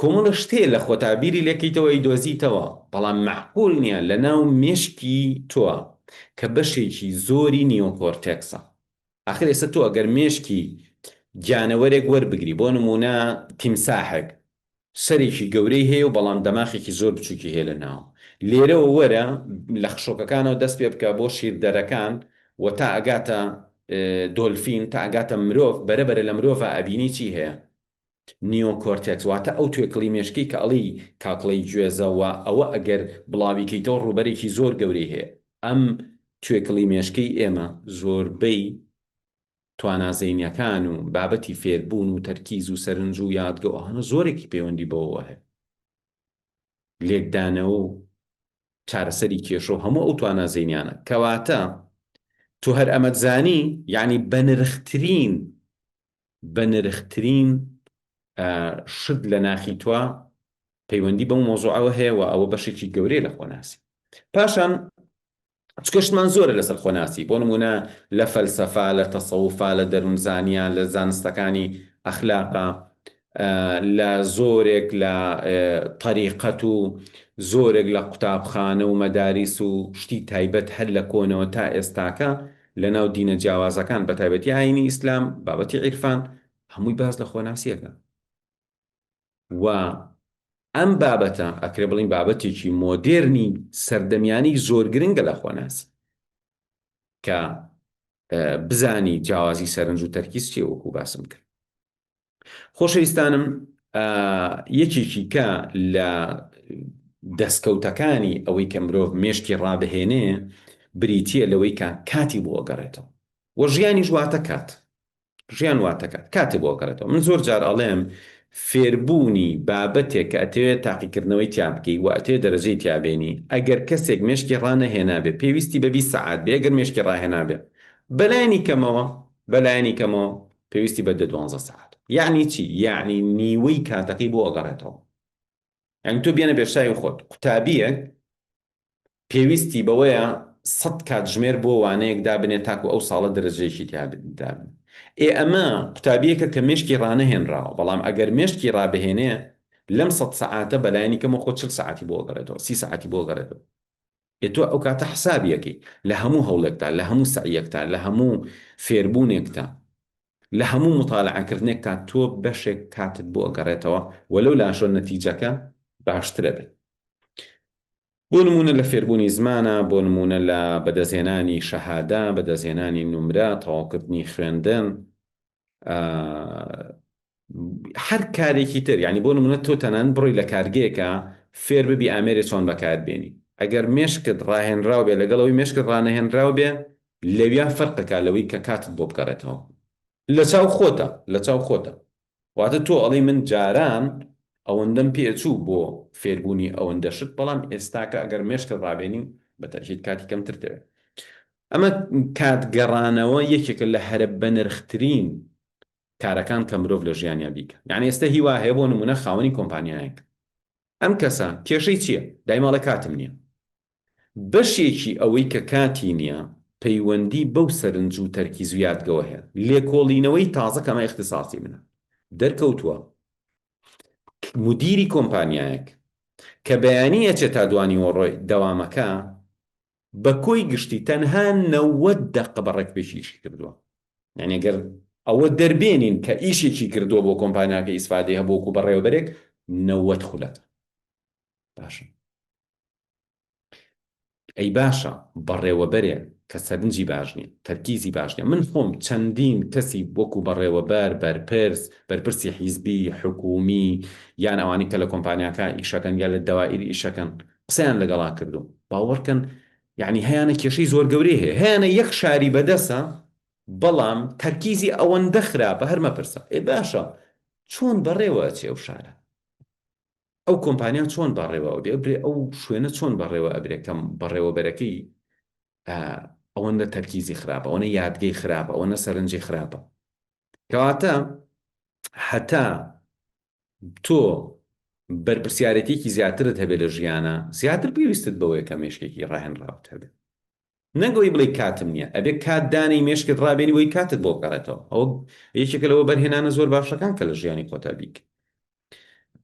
Speaker 2: کۆمەڵە شتێ لە خۆتا بیری لێکەیتەوە ئەیدۆزیتەوە بەڵام مەعقول نییە لە ناو مێشکی تۆ کە بەشێکی زۆری neocortex ە ئاخر ئێستا تۆ ئەگەر مێشکی گیانەوەرێک وەربگری بۆ نمونە تیمساحێک سەرێکی گەورەی هەیە و بەڵام دەماخێکی زۆر بچوکی هەیە لە ناو لێرەوە وەرە لە خشۆکەکانەوە دەست پێ بکە بۆ شیردەرەکان و تا ئەگاتە دۆلفین تا ئەگاتە مرۆڤ بەرە بەرە لە مرۆڤا ئەبینی چی هەیە neocortex واتە ئەو توێکڵی مێشکەی کە ئەڵێی کاکڵەی گوێزە و ئەوە ئەگەر بڵاوی کەیتەوە ڕووبەرێکی زۆر گەورەی هەیە ئەم توێکڵی مێشکەی ئێمە زۆربەی توانا زەینیەکان و بابەتی فێربوون و تەرکیز و سەرنج و یادگە و ئەوانە زۆرێکی پەیوەندی بەوەوە هەیە. لێکدانەوە و چارەسەری کێشە و هەموو ئەو توانا زەینیانە. کەواتە تۆ هەر ئەمەت زانی یانی بەنرخترین بەنرخترین شت لە ناخی تۆ پەیوەندی بەو مۆزوعەوە هەیە و ئەوە بەشێکی گەورەیە لە خۆناسی. پاشان چونکە شتمان زۆرە لەسەر خۆناسی، بۆ نموونە لە فەلسەفە، لە تەسەوفا، لە دەروونزانیا، لە زانستەکانی ئەخلاقا، لە زۆرێک لە تەریقەت و زۆرێک لە قوتابخانە و مەداریس و شتی تایبەت هەر لە کۆنەوە تا ئێستاکە لەناو دینە جیاوازەکان بەتایبەتی ئایینی ئیسلام، بابەتی عیرفان، هەمووی باس لە خۆناسییەکە. و ئەم بابەتە ئەکرێ بڵێین بابەتێکی مۆدێرنی سەردەمیانەی زۆر گرنگە لە خۆناسی کە بزانی جیاوازی سەرنج و تەرکیز چیە وەکو باسم کرد. خۆشەویستانم یەکێکی کە لە دەستکەوتەکانی ئەوەی کە مرۆڤ مێشکی ڕابهێنێ بریتییە لەوەی کە کاتی بۆ ئەگەڕێتەوە و ژیانیش واتە کات. ژیان واتەکات کاتێ بۆ ئەگەڕێتەوە من زۆر جار ئەڵێم فێربوونی بابەتێک کە ئەتەوێت تاقیکردنەوەی تیا بکەی و ئەتەوێت دەرەجەی تیا بێنی ئەگەر کەسێک مێشکی ڕانەهێنابێ پێویستی بە 20 سەعات بێ ئەگەر مێشکی ڕاهێنابێ بەلایەنی کەمەوە بەلایەنی کەمەوە پێویستی بە دە دوانزە سەعات یەعنی چی یەعنی نیوەی کاتەکەی بۆ ئەگەڕێتەوە یەعنی تۆ بێنە بێشتای خۆت قوتابیەک پێویستی بەوەیە سەت کاتژمێر بۆ وانەیەک دابنێت تاکو ئەو ساڵە دەرەجەیەکی تیا دابنێت. ئێ ئەمە قوتابییەکە کە مێشکی ڕانەهێنراوە، بەڵام ئەگەر مێشکی ڕابهێنێ لەم سەت سەعاتە بەلایەنی کەمەوە خۆ 40 سەعاتی بۆ ئەگەڕێتەوە، 30 سەعاتی بۆ ئەگەڕێتەوە. ئێ تۆ ئەو کاتە حسابی ئەکەی لە هەموو هەوڵێکتا، لە هەموو سەعیەکتا، لە هەموو فێربوونێکتا، لە هەموو موتالعەکردنێکتا تۆ بەشێک کاتت بۆ ئەگەڕێتەوە و لەو لاشەوە نەتیجەکە باشترەبێت. بۆ نموونە لە فێربوونی زمانە، بۆ نموونە لە بەدەستهێنانی شەهادە، بەدەستهێنانی نمرە، تەواوکردنی خوێندن، هەر کارێکی تر، یانی بۆ نموونە تۆ تەنانەت بڕۆی لە کارگەیەکا فێر ببی ئامێرێ چۆن بەکاربێنی، ئەگەر مێشکت ڕاهێنراو بێ لەگەڵ ئەوەی مێشکت ڕانەهێنراو بێ لەویا فەرقەکا لەوەی کە کاتت بۆ بگەڕێتەوە لە چاو خۆتا، لە چاو خۆتا. واتە تۆ ئەڵێی من جاران ئەوەندەم پێ ئەچوو بۆ فێربوونی ئەوەندە شت بەڵام ئێستاکە ئەگەر مێشکت ڕابێنی بە تەئکید کاتی کەمتر دەوێت. ئەمە کات گەڕانەوە یەکێکە لە هەرە بەنرخترین کارەکان کە مرۆڤ لە ژیانیا بیکا. یانی ئێستا هی وا هەیە بۆ نموونە خاوەنی کۆمپانیایەک ئەم کەسە کێشەی چییە؟ دایمە ئەڵێ کاتم نییە. بەشێکی ئەوەی کە کاتی نییە پەیوەندی بەو سەرنج و تەرکیز و یادگەوە هەیە. لێکۆڵینەوەی تازە کە ئەمە ئیختیساسی منە دەرکەوتووە مودیری کۆمپانیایەک کە بەیانی ئەچێت تا دوانیوەڕۆی دەوامەکە بە کۆی گشتی تەنها 90 دەقە بە ڕێکوپێکی ئیشی کردووە. یانی گەر ئەوە دەربێنین کە ئیشێکی کردووە بۆ کۆمپانیاکە ئیسفادەی هەبوو وەکو بەڕێوەبەرێک 90 خولەکە. باشە. ئەی باشە بەڕێوەبەرێک کە سەرنجی باش نیە تەرکیزی باش نیە من خۆم چەندین کەسی وەکو بەڕێوەبەر بەرپرس بەرپرسی حیزبی حکومی یان ئەوانەی کە لە کۆمپانیاکان ئیشەکەن یا لە دەوائیر ئیشەکەن قسەیان لەگەڵا کردوم باوەڕکەن یعنی هەیانە کێشەی زۆر گەورەی هەیە هەیانە یەک شاری بەدەسە بەڵام تەرکیزی ئەوەندە خراپە هەر مەپرسە ئێ باشە چۆن بەڕێوە ئەچێ ئەو شارە ئەو کۆمپانیا چۆن بەڕێوە ئەبێ ئەبرێ ئەو شوێنە چۆن بەڕێوە ئەبرێ کە بەڕێوەبەرەکەی ئەوەندە تەرکیزی خراپە ئەوەنە یادگەی خراپە ئەوەنە سەرنجی خراپە کەواتە هەتا تۆ بەرپرسیارەتێکی زیاترت هەبێ لە ژیانە زیاتر پێویستت بەوەیە کە مێشکێکی ڕاهێنراوت هەبێ نەک ئەوەی بڵێی کاتم نییە ئەبێ کات دانێی مێشکت ڕابێنی بۆی کاتت بۆ بگەڕێتەوە ئەوە یەکێکە لە وەبەرهێنانە زۆر باشەکان کە لە ژیانی خۆتا بیکەی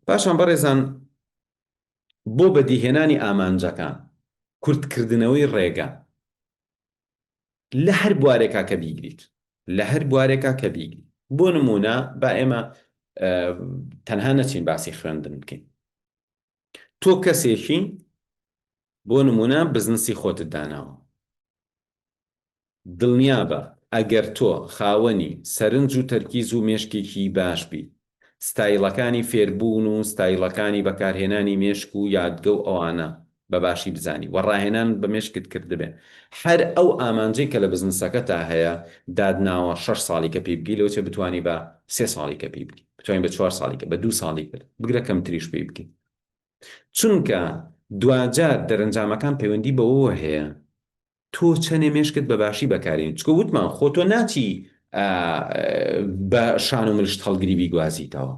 Speaker 2: پاشان بەڕێزان بۆ بەدیهێنانی ئامانجەکان کورتکردنەوەی ڕێگە لە هەر بوارێکا کە بیگریت لە هەر بوارێکا کە بیگری بۆ نمونە با ئێمە تەنها نەچین باسی خوێندن بکەین تۆ کەسێکی بۆ نموونە بزنسی خۆتت داناوە دڵنیابە ئەگەر تۆ خاوەنی سەرنج و تەرکیز و مێشکێکی باش بیت ستایڵەکانی فێربوون و ستایڵەکانی بەکارهێنانی مێشک و یادگە و ئەوانە بە باشی بزانی و ڕاهێنانت بە مێشکت کردبێ هەر ئەو ئامانجەی کە لە بزنسەکەتا هەیە داتناوە شەش ساڵی کە پێی بگەی لەوەچێ بتوانی بە سێ ساڵی کە پێی بگەی بتوانی بە چوار ساڵی کە بە دوو ساڵی کرد بگرە کەمتریش پێی بگەی. چونکە دواجار دەرەنجامەکان پەیوەندی بەوەوە هەیە تۆ چەنێ مێشکت بە باشی بەکارێنی چکە وتمان خۆ تۆ ناچی بە شان و ملشت هەڵگری بیگوازیتەوە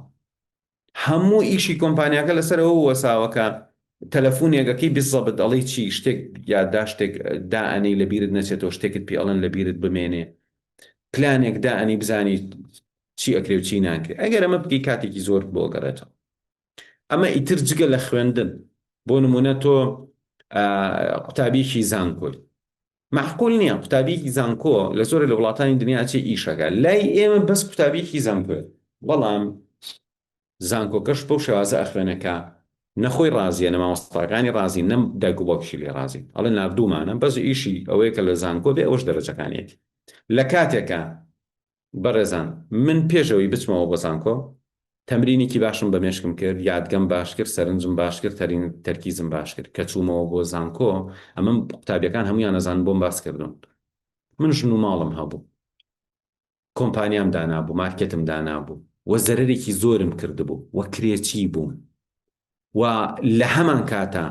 Speaker 2: هەموو ئیشی کۆمپانیاکە لەسەر ئەوە وەساوە کە تەلەفونێک ئەکەی بزەبت ئەڵێی چی شتێک یادداشتێک دائەنێی لە بیرت نەچێتەوە شتێکت پێ ئەڵێن لە بیرت بمێنێ پلانێک دائەنی بزانی چی ئەکرێ و چی ناکرێ ئەگەر ئەمە بکەی کاتێکی زۆرت بۆ گەڕێتەوە ئەمە ئیتر جگە لە خوێندن بۆ نمونە تۆ قوتابیکی زانکۆی معقول نییە قوتابیکی زانکۆ لە زۆرێ لە وڵاتانی دنیا چێ ئیشەکە لای ئێمە بەس قوتابیکی زانکۆ بەڵام زانکۆکەش بەو شێوازە ئەخوێنەکە نەخۆی ڕازیە نە مامۆستاکانی ڕازی نەم دایک و باوکیشی لێ ڕازی ئەڵێ ناردوومانە بەس ئیشی ئەوەیە کە لە زانکۆ بێ ئەوەش دەرەجەکانیەتی لە کاتێکە بەڕێزان من پێش ئەوەی بچمەوە بۆ زانکۆ تەمرینێکی باشم بە مێشکم کرد یادگەم باش کرد سەرنجم باش کرد تەرین تەرکیزم باش کرد کە چوومەوە بۆ زانکۆ ئەمەم قوتابیەکان هەمویان ئەزانن بۆم باس کردوون من ژن و ماڵم هەبوو کۆمپانیام دانابوو مارکێتم دانابوو و زەرەرێکی زۆرم کردبوو و کرێچی بووم و لە هەمان کاتا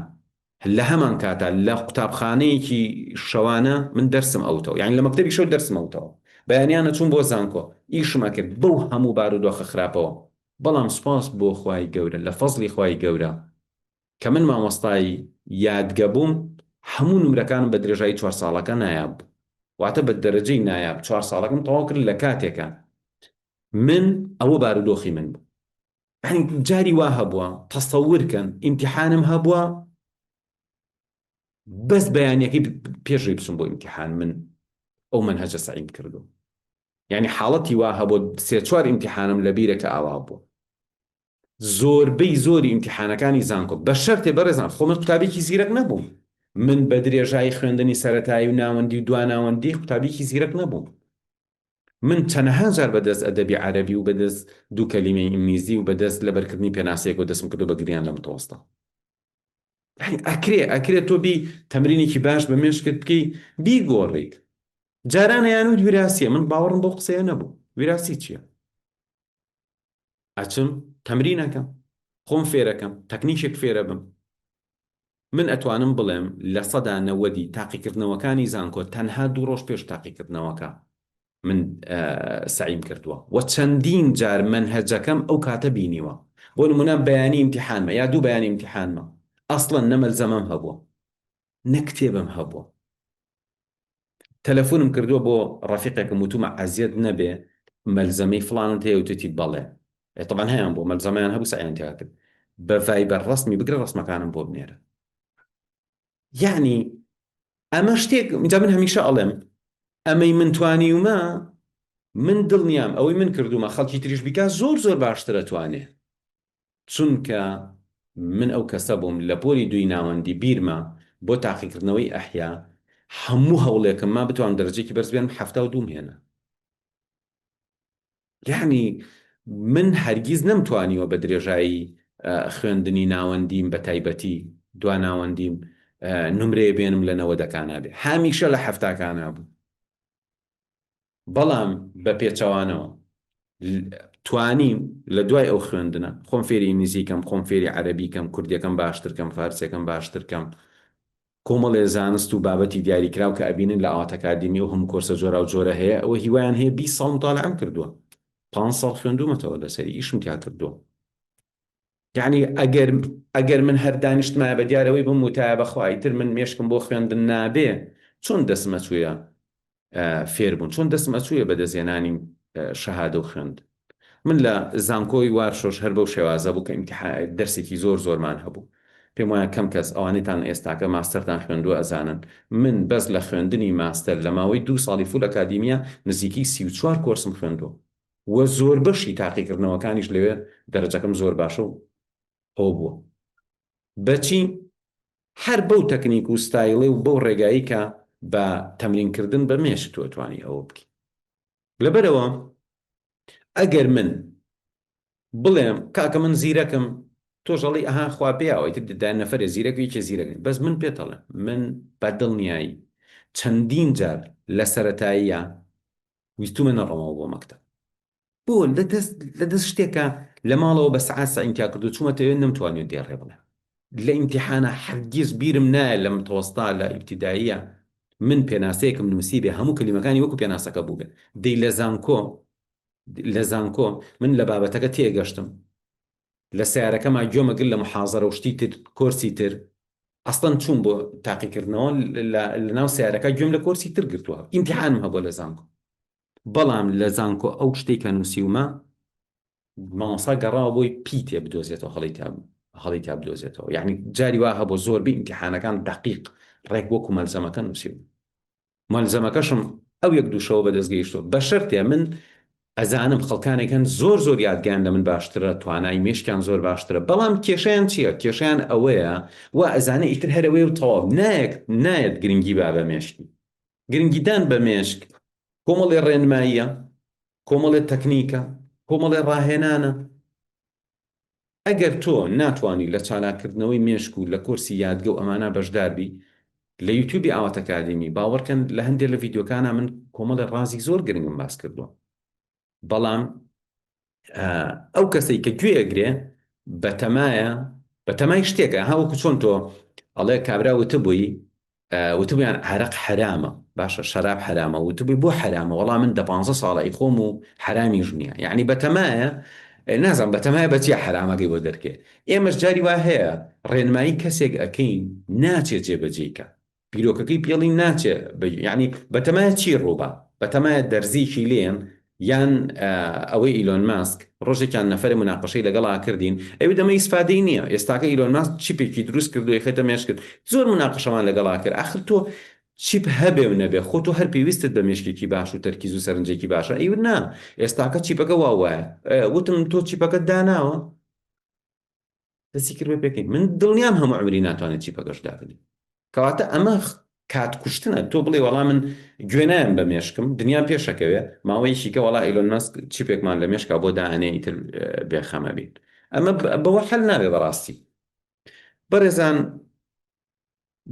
Speaker 2: لە هەمان کاتا لە قوتابخانەیەکی شەوانە من دەرسم ئەوتەوە یعنی لە مەکتەبی شەو دەرسم ئەوتەوە بەیانیانە چوون بۆ زانکۆ ئیشم ئەکرد بەو هەموو بارودۆخە خراپەوە بەڵام سوپاس بۆ خوای گەورە لە فەزڵی خوای گەورە کە من مامۆستای یادگە بووم هەموو نمرەکانم بە درێژایی چوار ساڵەکە نایاب بوو واتە بە دەرەجەی نایاب چوار ساڵەکەم تەواو کرد لە کاتێکە من ئەوە بارودۆخی من بوو یعنی جاری وا هەبووە تەسەور کەن ئیمتیحانم هەبووە بەس بەیانەکەی پێشوی بچم بۆ ئیمتیحان من ئەو مەنهەجە سەعیم کردو یعنی حاڵەتی وا هەبوو سێ چوار ئیمتیحانم لەبیرە کە ئاوا بوو زۆربەی زۆری ئیمتیحانەکانی زانکۆ بە شەرتێ بەڕێزان خۆ من قوتابیکی زیرەک نەبووم من بە درێژایی خوێندنی سەتایی و ناوەندی و دواناوەندی قوتابیکی زیرەک نەبووم من چەنەها جار بە دەست ئەدەبی عەرەبی و بە دەست دوو کەلیمەی ئینگلیزی و بە دەست لەبەرکردنی پێناسەیەکەوە دەستم کردو بە گریان لە متەوەستە. یعنی ئەکرێ ئەکرێ تۆ بی تەمرینێکی باش بە مێشکت بکەی بیگۆڕیت. جاران ئەیانوت ویراسیە من باوەڕم بەو قسەیە نەبوو. ویراسی چییە؟ ئەچم تەمرین ئەکەم خۆم فێرەکەم تەکنیکێک فێرە بم. من ئەتوانم بڵێم 90% ی تاقیکردنەوەکانی زانکۆ تەنها دوو ڕۆژ پێش تاقیکردنەوەکە من سەعیم کردووە و چەندین جار مەنهەجەکەم ئەو کاتە بینیوە بۆ نمونە بەیانی ئیمتیحانمە یا دوو بەیانی ئیمتیحانمە ئەسڵەن نە مەلزەمەم هەبووە نە کتێبم هەبووە تەلەفونم کردووە بۆ ڕەفیقێکم وتومە ئەزیەت نەبێ مەلزەمەی فڵانت هەیە وتوتی بەڵێ ئێ طبعا هەیان بوو مەلزەمەیان هەبوو سەعیان تیا کرد بە ڤایبەر ڕەسمی بگرە ڕەسمەکانم بۆ بنێرە یعنی ئەمە شتێک جا من هەمیشە ئەڵێم ئەمەی من توانیومە من دڵنیام ئەوەی من کردومە خەڵکی تریش بیکا زۆر زۆر باشترە توانێ چونکە من ئەو کەسە بووم لە پۆلی دووی ناوەندی بیرمە بۆ تاقیکردنەوەی ئەحیا هەموو هەوڵێکم ما بتوانم دەرەجەیەکی بەرز بێنم 72 م هێنا یعنی من هەرگیز نەمتوانیوە بە درێژایی خوێندنی ناوەندیم بە تایبەتی دوا ناوەندیم نمرەیە بێنم لە نەوەدەکانا بێ هەمیشە لە حەفتاکانا بوو بەڵام بە پێچەوانەوە توانیم لە دوای ئەو خوێندنە خۆم فێری ئینگلیزی کەم، خۆم فێری عەرەبی کەم، کوردیەکەم باشتر کەم، فارسیەکەم باشتر کەم، کۆمەڵێ زانست و بابەتی دیاریکراو کە ئەبینن لە ئاوات ئەکادیمی ئەو هەموو کۆرسە جۆراو جۆرە هەیە ئەوە هیوایان هەیە 20 ساڵ متالعەم کردووە پانز ساڵ خوێندوومەتەوە لەسەری ئیشم تیا کردووە یعنی ئەگەر ئەگەر من هەر دانیشتمایە بە دیارەوەی بم وتایە بەخوا ئیتر من مێشکم بۆ خوێندن نابێ چۆن دەستم ئەچوویە فێربوون چۆن دەستم ئەچوویە بەدەستهێنانی شەهادە و خوێند من لە زانکۆی وارشۆش هەر بەو شێوازە بوو کە ئیمتیحان دەرسێکی زۆر زۆرمان هەبوو پێم وایە کەم کەس ئەوانەتان ئێستاکە ماستەرتان خوێندووە ئەزانن من بەس لە خوێندنی ماستەر لە ماوەی دوو ساڵی full ئەکادیمیا نزیکەی 34 کۆرسم خوێندووە و زۆربەشی تاقیکردنەوەکانیش لەوێ دەرەجەکەم زۆر باشە و ئەوە بووە بەچی هەر بەو تەکنیک و ستایڵێ و بەو ڕێگایی کە بە تەمرین کردن بە مێشک تۆ ئەتوانی ئەوە بکەی لەبەرئەوە ئەگەر من بڵێم کاکە من زیرەکم تۆش ئەڵێی ئەها خوا پێیاوە ئیتر دە نەفەرێ زیرەک و یەکێ زیرەک نیە بەس من پێت ئەڵێم من بە دڵنیایی چەندین جار لە سەرەتاییە ویستومە نەڕۆمەوە بۆ مەکتەب بۆ لە دەست لە دەست شتێکە لە ماڵەوە بە سەعات سەعیم تیا کردو چوومەتە ئەوێ نەمتوانیوە دێڕێ بڵێم. لە ئیمتیحانا هەرگیز بیرم نایە لە متەوەستا لە ئیبتیداییە من پێناسەیەکم نووسیبێ هەموو کەلیمەکانی وەکو پێناسەکە بووبێ دەی لە زانکۆ لە زانکۆ من لە بابەتەکە تێگەشتم لە سیارەکەما گوێمە گر لە محازەرە و شتی تر کۆرسی تر ئەسڵەن چوون بۆ تاقیکردنەوە لە ناو سیارەکە گوێم لە کۆرسی تر گرتووە ئیمتیحانم هەبووە لە زانکۆ بەڵام لە زانکۆ ئەو شتێک کە نووسیومە مامۆستا گەڕاوە بۆی پیتێ بدۆزێتەوە هەڵی تا هەڵی تا بدۆزێتەوە یعنی جاری وا هەبوو زۆربەی ئیمتیحانەکان دەقیق ڕێک وەکو مەلزەمەکە نووسیوم مەلزەمەکەشم ئەو یەک دوو شەوە بەدەست گەیشتووە بە شەرتێ من ئەزانم خەڵکانێک هەن زۆر زۆر یادگەیان لە من باشترە توانای مێشکیان زۆر باشترە بەڵام کێشەیان چییە کێشەیان ئەوەیە وا ئەزانێ ئیتر هەرەوەی و تەواو نایەک نایەت گرنگی با بە مێشکی گرنگیدان بە مێشک کۆمەڵێ ڕێنماییە کۆمەڵێ تەکنیکە، کۆمەڵێ ڕاهێنانە. ئەگەر تۆ ناتوانی لە چالاککردنەوەی مێشک و لە کۆرسی یادگە و ئەمانە بەشدار بی، لە یوتیوبی ئاوات ئەکادیمی، باوەڕکەن لە هەندێ لە ڤیدیۆکانا من کۆمەڵێ ڕازی زۆر گرنگم باس کردووە. بەڵام ئەو کەسەی کە گوێ ئەگرێ بەتەمایە بەتەمای شتێکە ها وەکو چۆن تۆ ئەڵێ کابرا وتبووی وتبوویان عەرەق حەرامە باشە شەراب حەرامە وتبووی بۆ حەرامە وەڵا من دە پانزە ساڵە ئیخۆم و حەرامیش نییە یعنی بەتەمایە نازانم بەتەمایە بە چیە حەرامەکەی بۆ دەرکێ ئێمەش جاری وا هەیە ڕێنمایی کەسێک ئەکەین ناچێ جێبەجێی کە بیرۆکەکەی پێڵین ناچێ یعنی بەتەمایە چی ڕووبا بەتەمایە دەرزیکی لێن یان ئەوەی ئیلۆن ماسک ڕۆژێکیان نەفەرێ موناقەشەی لەگەڵا کردین ئەوی دەمە ئیسفادەی نییە ئێستاکە ئیلۆن ماسک چیپێکی دروست کردو ئەیخەێتە مێشکت زۆر موناقەشەمان لەگەڵا کرد ئاخر تۆ چیپ هەبێ و نەبێ خۆ تۆ هەر پێویستت بە مێشکێکی باش و تەرکیز و سەرنجێکی باشە ئەیوت نا ئێستاکە چیپەکە وا وایە وتم تۆ چیپەکەت داناوە دەستی کرد بە پێکەین من دڵنیام هەموو عمری ناتوانێت چیپەکەش دابنێ کەواتە ئەمە کات کوشتنە تۆ بڵێ وەڵا من گوێ نایەم بە مێشکم دنیا پێشەکەوێ ماوەیەکی کە وەڵا ئیلۆن مەسک چیپێکمان لە مێشکا بۆ دائەنێ ئیتر بێخەمە بین ئەمە بەوە حەل نابێ بەڕاستی بەڕێزان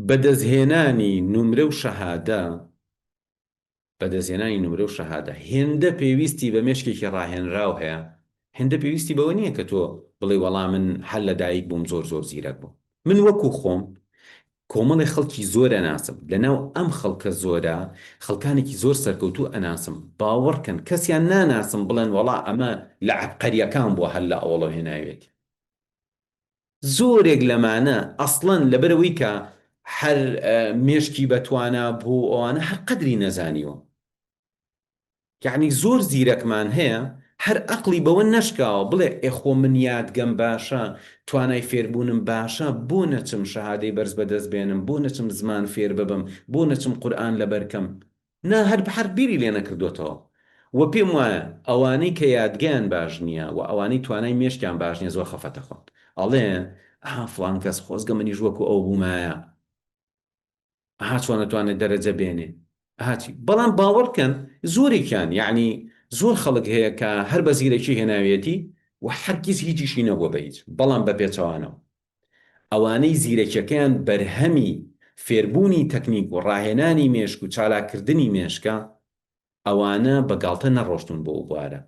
Speaker 2: بەدەستهێنانی نمرە و شەهادە بەدەستهێنانی نمرە و شەهادە هێندە پێویستی بە مێشکێکی ڕاهێنراو هەیە، هێندە پێویستی بەوە نییە کە تۆ بڵێی وەڵا من هەر لە دایک بووم زۆر زۆر زیرەک بووم. من وەکو خۆم کۆمەڵێ خەڵکی زۆر ئەناسم، لەناو ئەم خەڵکە زۆرە خەڵکانێکی زۆر سەرکەوتوو ئەناسم، باوەڕکەن کەسیان ناناسم بڵێن وەڵا ئەمە لە عەبقەریەکان بووە هەر لە ئەوەڵەوە هێناویەتی. زۆرێک لەمانە ئەسڵەن لەبەرئەوەی کە هەر مێشکی بەتوانا بوو و ئەوانە هەر قەدری نەزانیوە. یەعنی زۆر زیرەکمان هەیە هەر ئەقڵی بەوە نەشکاوە بڵێ ئێ خۆ من یادگەم باشە، توانای فێربوونم باشە، بۆ نەچم شەهادەی بەرز بەدەست بێنم، بۆ نەچم زمان فێر ببم، بۆ نەچم قورئان لەبەر کەم. نا هەر هەر بیری لێ نەکردۆتەوە وە پێم وایە ئەوانەی کە یادگەیان باش نیە وە ئەوانەی توانای مێشکیان باش نیە زۆر خەفەت ئەخۆن ئەڵێ ئەها فڵان کەس خۆزگە منیش وەکو ئەو بوومایە ئەها چۆن ئەتوانێت دەرەجە بێنێ ئەها چی بەڵام باوەڕ بکەن زۆرێکیان یعنی زۆر خەڵک هەیە کە هەر بە زیرەکی هێناویەتی و هەرگیز هیچیشی نەبووە بە هیچ بەڵام بە پێچەوانەوە ئەوانەی زیرەکیەکەیان بەرهەمی فێربوونی تەکنیک و ڕاهێنانی مێشک و چالاککردنی مێشکە، ئەوانە بە گاڵتە نەڕۆشتوون بۆ ئەو بوارە.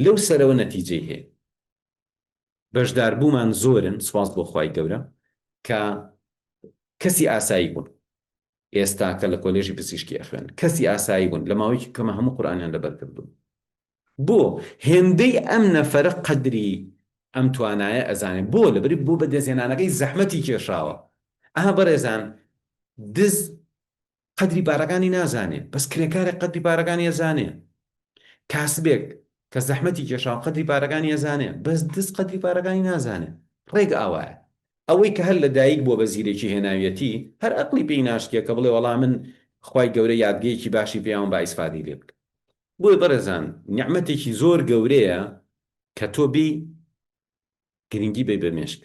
Speaker 2: لەو سەرەوە نەتیجەی هەیە. بەشداربوومان زۆرن، سوپاس بۆ خوای گەورە، کە کەسی ئاسایی بوون. ئێستا کە لە کۆلێژی پزیشکی ئەخوێنن. کەسی ئاسایی بوون، لە ماوەیەکی کەمە هەموو قورئانیان لەبەر کردوون. بۆ هێندەی ئەم نەفەرە قەدری ئەم توانایە ئەزانێ بۆ لەبەری بۆ بەدەستهێنانەکەی زەحمەتی کێشاوە ئەها بەڕێزان دز قەدری پارەکانی نازانێ بەس کرێکارێک قەدری پارەکانی ئەزانێ کاسبێک کە زەحمەتی کێشاوە قەدری پارەکانی ئەزانێ بەس دز قەدری پارەکانی نازانێ ڕێک ئاوایە ئەوەی کە هەر لە دایک بووە بە زیرەکی هێناویەتی هەر ئەقڵی پێی ناشکێ کە بڵێ وەڵا من خوای گەورە یادگەیەکی باشی پێیاوم با ئیسفادەی لێ بکەم بۆیە بەڕێزان نیعمەتێکی زۆر گەورەیە کە تۆ بێی گرنگی بەی بە مێشک.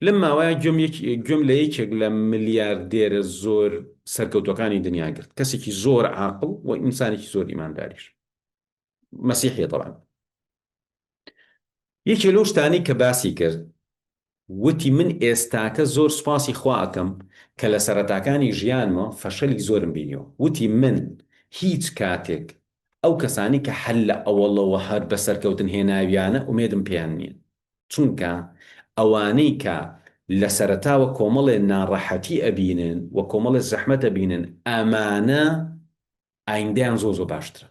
Speaker 2: لەم ماوەیە گوێم گوێم لە یەکێک لە ملیاردێرە زۆر سەرکەوتوەکانی دنیا گرت کەسێکی زۆر عاقڵ و ئینسانێکی زۆر ئیمانداریش مەسیحیە طبعا یەکێ لەو شتانەی کە باسی کرد وتی من ئێستاکە زۆر سوپاسی خوا ئەکەم کە لە سەرەتاکانی ژیانمە فەشەلی زۆرم بینیوە وتی من هیچ کاتێک ئەو کەسانی کە هەر لە ئەوەڵەوە هەر بە سەرکەوتن هێناویانە ئومێدم پێیان نییە چونکە. ئەوانەی کە لە سەرەتاوە کۆمەڵێ ناڕەحەتی ئەبینن و کۆمەڵێ زەحمەت ئەبینن ئەمانە ئایندەیان زۆر زۆر باشترە.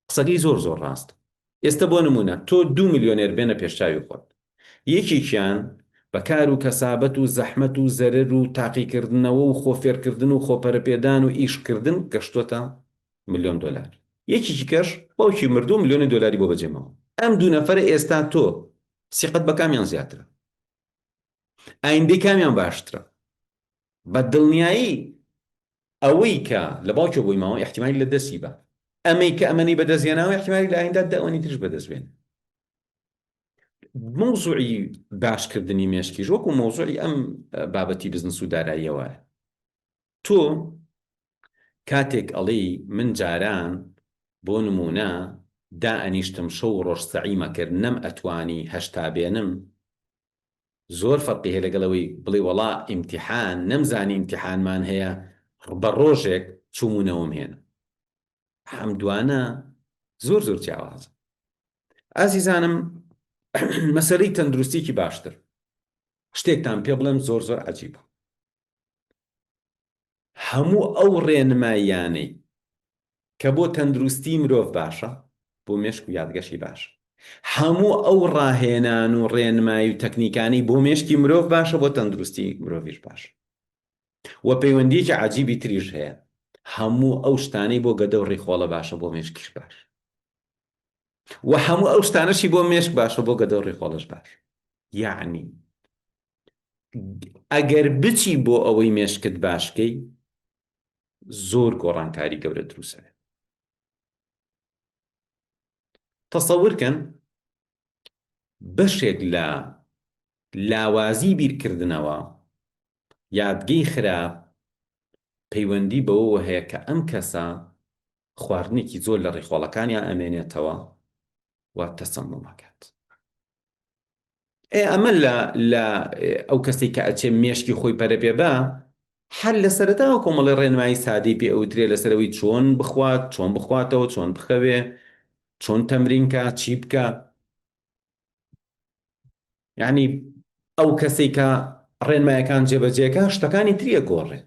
Speaker 2: قسەکەی زۆر زۆر ڕاستە. ئێستە بۆ نموونە تۆ دوو ملیۆنێر بێنە پێشچاوی خۆت. یەکێکیان بە کار و کەسابەت و زەحمەت و زەرەر و تاقیکردنەوە و خۆفێرکردن و خۆپەرەپێدان و ئیشکردن گەشتۆتە ملیۆن دۆلار. یەکێکی کەش باوکی مردووە ملیۆنێ دۆلاری بۆ بەجێ ماوە. ئەم دوو نەفەرە ئێستا تۆ سیقەت بە کامیان زیاترە؟ ئایندەی کامیان باشترە؟ بە دڵنیایی ئەوەی کە لە باوکیەوە بۆی ماوە ئیحتیمالی لە دەستی با. ئەمەی کە ئەمەنەی بەدەست هێناوە ئیحتیمالی لە ئایندە دە ئەوەنی تریش بەدەست بێنێ. مەوزوعی باشکردنی مێشکیش وەکو مەوزوعی ئەم بابەتی بزنس و داراییە وایە. تۆ کاتێک ئەڵێی من جاران بۆ نموونە دائەنیشتم شەو و ڕۆژ سەعیم ئەکرد نەم ئەتوانی 80 بێنم زۆر فەرقی هەیە لەگەڵ ئەوەی بڵێی وەڵا ئیمتیحان نەمزانی ئیمتیحانمان هەیە بە ڕۆژێک چووم و نەوەم هێنا ئەم دوانە زۆر زۆر جیاوازە ئازیزانم مەسەلەی تەندروستیکی باشتر شتێکتان پێ بڵێم زۆر زۆر عجیبە هەموو ئەو ڕێنماییانەی کە بۆ تەندروستی مرۆڤ باشە، بۆ مێشک و یادگەشی باشە. هەموو ئەو ڕاهێنان و ڕێنمایی و تەکنیکانەی بۆ مێشکی مرۆڤ باشە، بۆ تەندروستی مرۆڤیش باشە. وە پەیوەندییەکی عەجیبی تریش هەیە، هەموو ئەو شتانەی بۆ گەدە و ڕیخۆڵە باشە، بۆ مێشکیش باشە. وە هەموو ئەو شتانەشی بۆ مێشک باشە، بۆ گەدە و ڕیخۆڵەش باشە. یەعنی ئەگەر بچی بۆ ئەوەی مێشکت باشکەی زۆر گۆڕانکاری گەورە دروستە تەسەورکەن بەشێک لە لاوازی بیرکردنەوە یادگەی خراپ پەیوەندی بەوەوە هەیە کە ئەم کەسە خواردنێکی زۆر لە ڕیخۆڵەکانیان ئەمێنێتەوە و تەسەمومەکات ئێ ئەمە لە لە ئەو کەسێک کە ئەچێ مێشکی خۆی پەرە پێ بە هەر لە سەرەتاوە کۆمەڵی ڕێنمایی سادەی پێ ئەوترێ لەسەرەوەی چۆن بخوات چۆن بخواتەوە چۆن بخەوێ چۆن تەمرین کا چی بکە یعنی ئەو کەسێک کە ڕێنمایەکان جێبەجێکە شتەکانی تریە گۆڕێ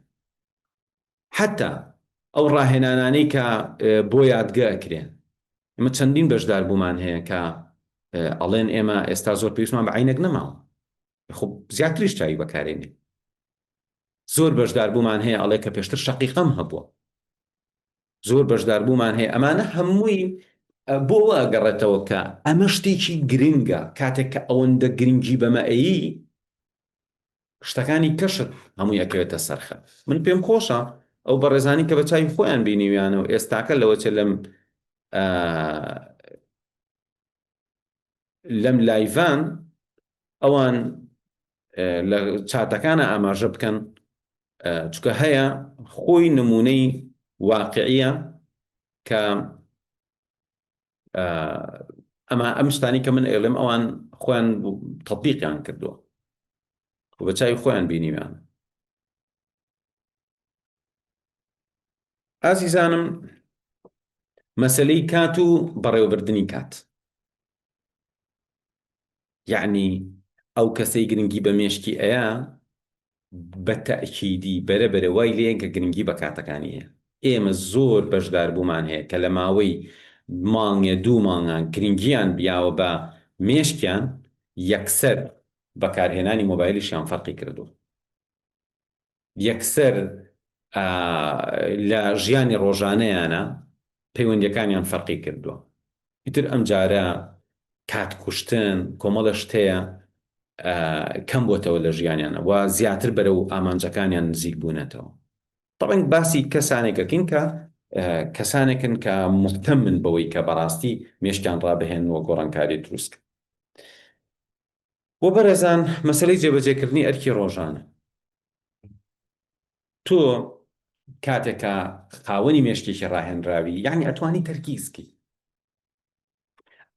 Speaker 2: حەتا ئەو ڕاهێنانانەی کە بۆ یادگە ئەکرێن ئێمە چەندین بەشداربوومان هەیە کە ئەڵێن ئێمە ئێستا زۆر پێویستمان بە عینەک نەماوە خۆ زیاتریش چاوی بەکارێنێ زۆر بەشداربوومان هەیە ئەڵێ کە پێشتر شەقیقەم هەبووە زۆر بەشداربوومان هەیە ئەمانە هەمووی بۆ گەڕێتەوە کە ئەمە شتێکی گرنگە کاتێک کە ئەوەندە گرنگی بەمە ئەیی شتەکانی کەشت هەمووی ئەکەوێتە سەر خەت. من پێم خۆشە ئەو بەڕێزانی کە بە چاوی خۆیان بینیویانە و ئێستاکە لەوەچێ لەم لەم live ان ئەوان لە چاتەکانە ئاماژە بکەن چکە هەیە خۆی نمونەی واقعیە کە ئەمە ئەم شتانی کە من ئێڵێم ئەوان خۆیان تەطبیقیان کردووە و بە چاوی خۆیان بینیویان ئازیزانم مەسلەی کات و بەڕێوەبردنی کات یعنی ئەو کەسەی گرنگی بە مێشکی ئەیە بە تەئکیدی بەرە بەرە وای لێیەن کە گرنگی بە کاتەکانی هەیە. ئێمە زۆر بەشداربوومان هەیە کە لە ماوەی مانگێ دوو مانگان گرنگیان بیاوە بە مێشکیان یەکسەر بەکارهێنانی مۆبایلیشیان فەرقی کردووە. یەکسەر لە ژیانی ڕۆژانەیانە پەیوەندیەکانیان فەرقی کردووە ئیتر ئەم جارە کات کوشتن کۆمەڵە شت هەیە کەم بۆتەوە لە ژیانیانە و زیاتر بەرەو ئامانجەکانیان نزیک بوونەتەوە طبعا باسی کەسانێکەکەین کە کەسانێکن کە مهتەمن بەوەی کە بەڕاستی مێشکیان ڕابهێن و گۆڕانکاری دروست بۆ بەڕێزان مەسەلەی جێبەجێکردنی ئەرکی ڕۆژانە تۆ کاتێک کە خاوەنی مێشکێکی ڕاهێنراوی یعنی ئەتوانی تەرکیزکەی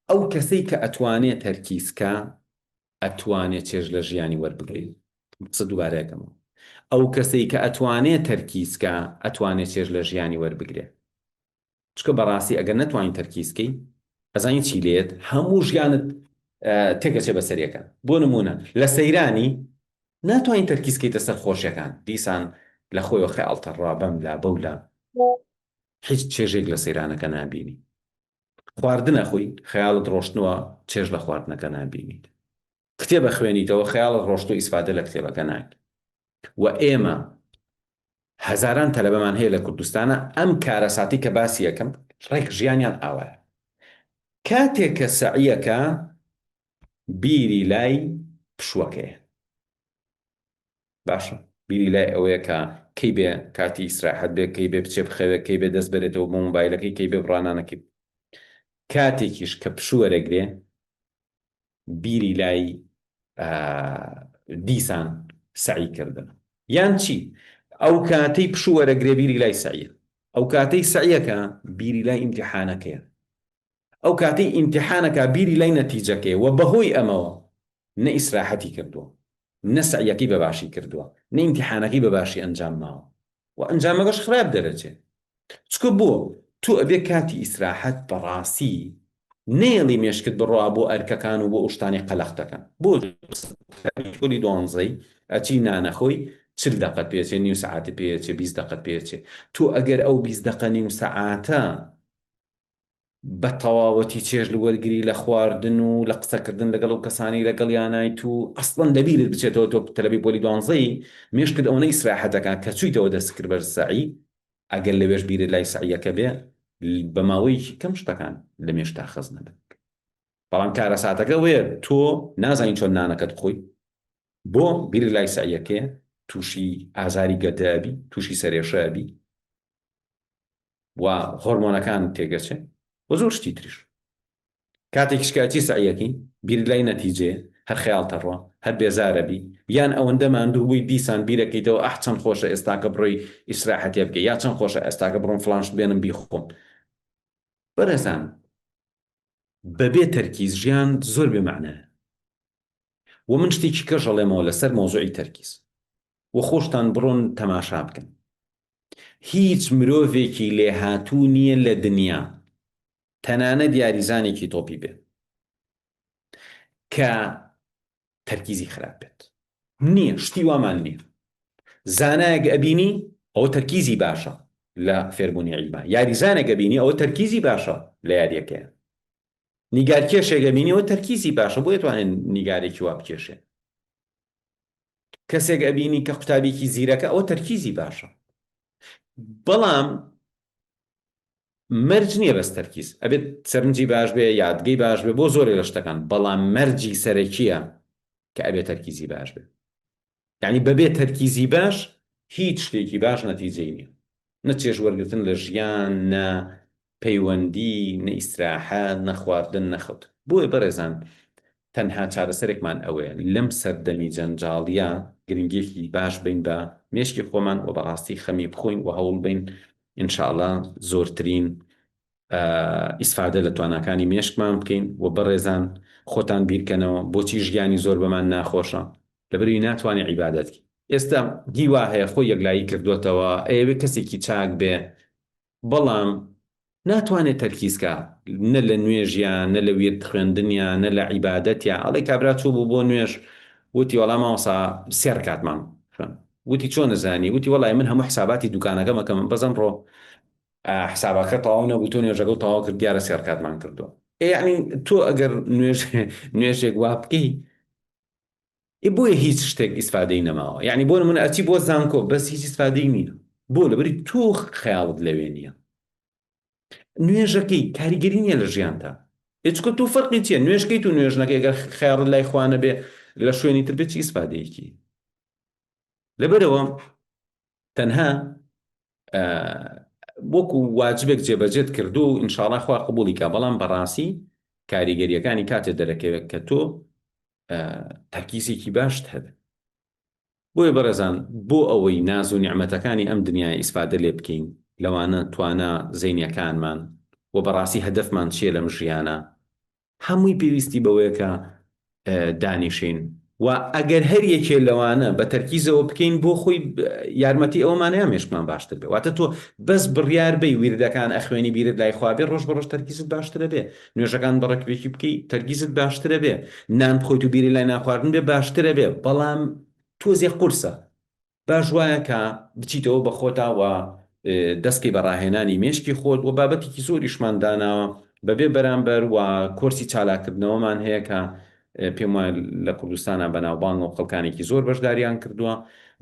Speaker 2: ئەو کەسەی کە ئەتوانێ تەرکیزکە ئەتوانێ چێژ لە ژیانی وەربگری قسە دووبارەکەمەوە ئەو کەسەی کە ئەتوانێ تەرکیزکە ئەتوانێ چێژ لە ژیانی وەربگرێ چونکە بەڕاستی ئەگەر نەتوانی تەرکیز کەی ئەزانی چی لێت هەموو ژیانت. تێکەچێ بەسەریەکە. بۆ نموونە لە سەیرانی ناتوانین تەرکیز کەیتە سەر خۆشیەکان، دیسان لە خۆیەوە خەیاڵ تەڕا بەم لا بەو لا، هیچ چێژێک لە سەیرانەکە نابینی. خواردن ئەخۆی خەیاڵت ڕۆشتنوە چێژ لە خواردنەکە نابینیت. کتێب ئەخوێنیتەوە خەیاڵت ڕۆشتوە ئیسفادە لە کتێبەکە ناکەی. وە ئێمە هەزاران تەلەبەمان هەیە لە کوردستانا ئەم کارەساتەی کە باسی ئەکەم ڕێک ژیانیان ئاوایە. کاتێک کە سەعیەکە بیری لای پشوەکەیە. باشە بیری لای ئەوەیە کە کەی بێ کاتی ئیسراحەت بێ کەی بێ بچێ بخەوێ کەی بێ دەست بەرێتەوە بۆ مۆبایلەکەی کەی بێ بڕانانەکەی کاتێکیش کە پشوو وەرەگرێ بیری لای دیسان سەعی کردن یان چی ئەو کاتەی پشوو وەرەگرێ بیری لای سەعیە ئەو کاتەی سەعیەکە بیری لای ئیمتیحانەکەیە ئەو کاتەی ئیمتیحانەکا بیری لای نەتیجەکەیە وە بەهۆی ئەمەوە نە ئیسراحەتی کردووە نە سەعیەکەی بە باشی کردووە نە ئیمتیحانەکەی بە باشی ئەنجام ماوە وە ئەنجامەکەش خراپ دەرەچێ چکە بۆ تۆ ئەبێ کاتی ئیسراحەت بەڕاستی نەیەڵی مێشکت بڕوا بۆ ئەرکەکان و بۆ ئەو شتانەی قەلەق دەکەن بۆ پۆلی دوانزەی ئەچی نانەخۆی 40 دەقەت پێچێ نیو سەعاتت پێچێ 20 دەقەت پێچێ تۆ ئەگەر ئەو 20 دەقە نیو سەعاتە بە تەواوەتی چێژ وەرگری لە خواردن و لە قسەکردن لەگەڵ ئەو کەسانەی لەگەڵیانایت و ئەسڵەن لەبیرت بچێتەوە تۆ تەلەبەی پۆلی دوانزەی مێشکت ئەوەنە ئیسراحەت ئەکات کە چوویتەوە دەست کرد بە سەعی ئەگەر لەوێش بیرت لای سەعیەکە بێ بە ماوەیەکی کەم شتەکان لە مێشکتا خەست نەبن بەڵام کارەساتەکە وەیە تۆ نازانی چۆن نانەکەت بخۆی بۆ بیرت لای سەعیەکەیە تووشی ئازاری گەدە ئەبی تووشی سەرێشە ئەبی و هۆرمۆنەکان تێگەچێ و زۆر شتی تریش کاتێکیش کە ئەچی سەعیەکەی بیرت لای نەتیجەیە هەر خەیاڵتە ڕوا هەر بێزارە بی یان ئەوەندە ماندوو بووی دیسان بیرەکەیتەوە ئەح چەند خۆشە ئێستاکە بڕۆی ئیسراحەتێ بکەی یا چەند خۆشە ئێستاکە بڕۆم فڵان شت بێنم بیخۆم بەڕێزان بەبێ تەرکیز ژیان زۆر بێ مەعنایە و من شتێکی کەش ئەڵێمەوە لەسەر مەوزوعی تەرکیز و خۆشتان بڕۆن تەماشا بکەن هیچ مرۆڤێکی لێهاتوو نییە لە دنیا تەنانەت یاریزانێکی تۆپی بێ کە تەرکیزی خراپ بێت نییە شتی وامان نییە زانایەک ئەبینی ئەوە تەرکیزی باشە لە فێربوونی عیلما یاریزانێک ئەبینی ئەوە تەرکیزی باشە لە یاریەکەیان نیگارکێشێک ئەبینی ئەوە تەرکیزی باشە بۆیە توانێت نیگارێکی وا بکێشێ کەسێک ئەبینی کە قوتابیکی زیرەکە ئەوە تەرکیزی باشە بەڵام مەرج نییە بەس تەرکیز ئەبێت سەرنجی باش بێ یادگەی باش بێ بۆ زۆرێ لە شتەکان بەڵام مەرجی سەرەکیە کە ئەبێت تەرکیزی باش بێ یعنی بەبێ تەرکیزی باش هیچ شتێکی باش نەتیجەی نییە نە چێژ وەرگرتن لە ژیان نە پەیوەندی نە ئیسراحەت نە خواردن نە خەوتن بۆیە بەڕێزان تەنها چارەسەرێکمان ئەوەیە لەم سەردەمی جەنجاڵیە گرنگیەکی باش بەین بە مێشکی خۆمان و بەڕاستی خەمی بخۆین و هەوڵ بەین ان شاء اللە زۆرترین ئیسفادە لە تواناکانی مێشکمان بکەین و بەڕێزان خۆتان بیرکەنەوە بۆچی ژیانی زۆر بەمان ناخۆشە لەبەرئەوەی ناتوانێ عیبادەت کەی ئێستا هیوا هەیە خۆی یەکلایی کردوەتەوە ئەیەوێ کەسێکی چاک بێ بەڵام ناتوانێ تەرکیز کا نە لە نوێژیا نە لە ویرد خوێندنیا نە لە عیبادەتیا ئەڵێ کابرا چوو بوو بۆ نوێژ وتی وەڵا مامۆستا سێ ڕکاتمان خوێند وتی چۆن ئەزانی وتی وەڵای من هەموو حساباتی دوکانەکەم ئەکەم بەس ئەمڕۆ حسابەکە تەواو نەبوو تۆ نوێژەکەو تەواو کرد دیارە سێ ڕکاتمان کردووە ئێ یعنی تۆ ئەگەر نوێژ نوێژێک وا بکەی ئێ بۆیە هیچ شتێک ئیسفادەی نەماوە یعنی بۆ نمونە ئەچی بۆ زانکۆ بەس هیچ ئیسفادەی نییە بۆ لەبەری تۆ خەیاڵت لەوێ نییە نوێژەکەی کاریگەری نییە لە ژیانتا ئێ چکە تۆ فەرقی چییە نوێژکەیت و نوێژنەکەی گەر خەیاڵت لای خوا نەبێ لە شوێنی تر بێ چی ئیسفادەیەکی لەبەرەوە تەنها وەکو واجبێک جێبەجێت کردو و ئینشاڵا خوا قبوڵی کا بەڵام بەڕاستی کاریگەریەکانی کاتێ دەرەکەوێت کە تۆ تەرکیزێکی باشت هەبێت بۆیە بەڕێزان بۆ ئەوەی ناز و نیعمەتەکانی ئەم دنیای ئیسفادە لێ بکەین لەوانە توانا زەینیەکانمان و بەڕاستی هەدەفمان چییە لەم ژیانە هەمووی پێویستی بەوەیە کە دانیشین. و ئەگەر هەر یەکێ لەوانە بە تەرکیزەوە بکەین بۆ خۆی یارمەتی ئەوەمان یا مێشکمان باشتر بێ. واتە تۆ بەس بڕیار بەی ویردەکان ئەخوێنی بیرت لای خوا بێ ڕۆژ بە ڕۆژ تەرکیزت باشترە بێ. نوێژەکان بە ڕێکوپێکی بکەی تەرکیزت باشترە بێ. نان بخۆیت و بیری لای نان خواردن بێ باشترە بێ. بەڵام تۆزێ قورسە. باش وایە کە بچیتەوە بە خۆتا و دەست کەی بە ڕاهێنانی مێشکی خۆت و بابەتێکی زۆریشمان داناوە بەبێ بەرامبەر و کۆرسی چالاککردنەوەمان هەیە کە پێم وایە لە کوردستانا بەناوبانگە و خەڵکانێکی زۆر بەشداریان کردووە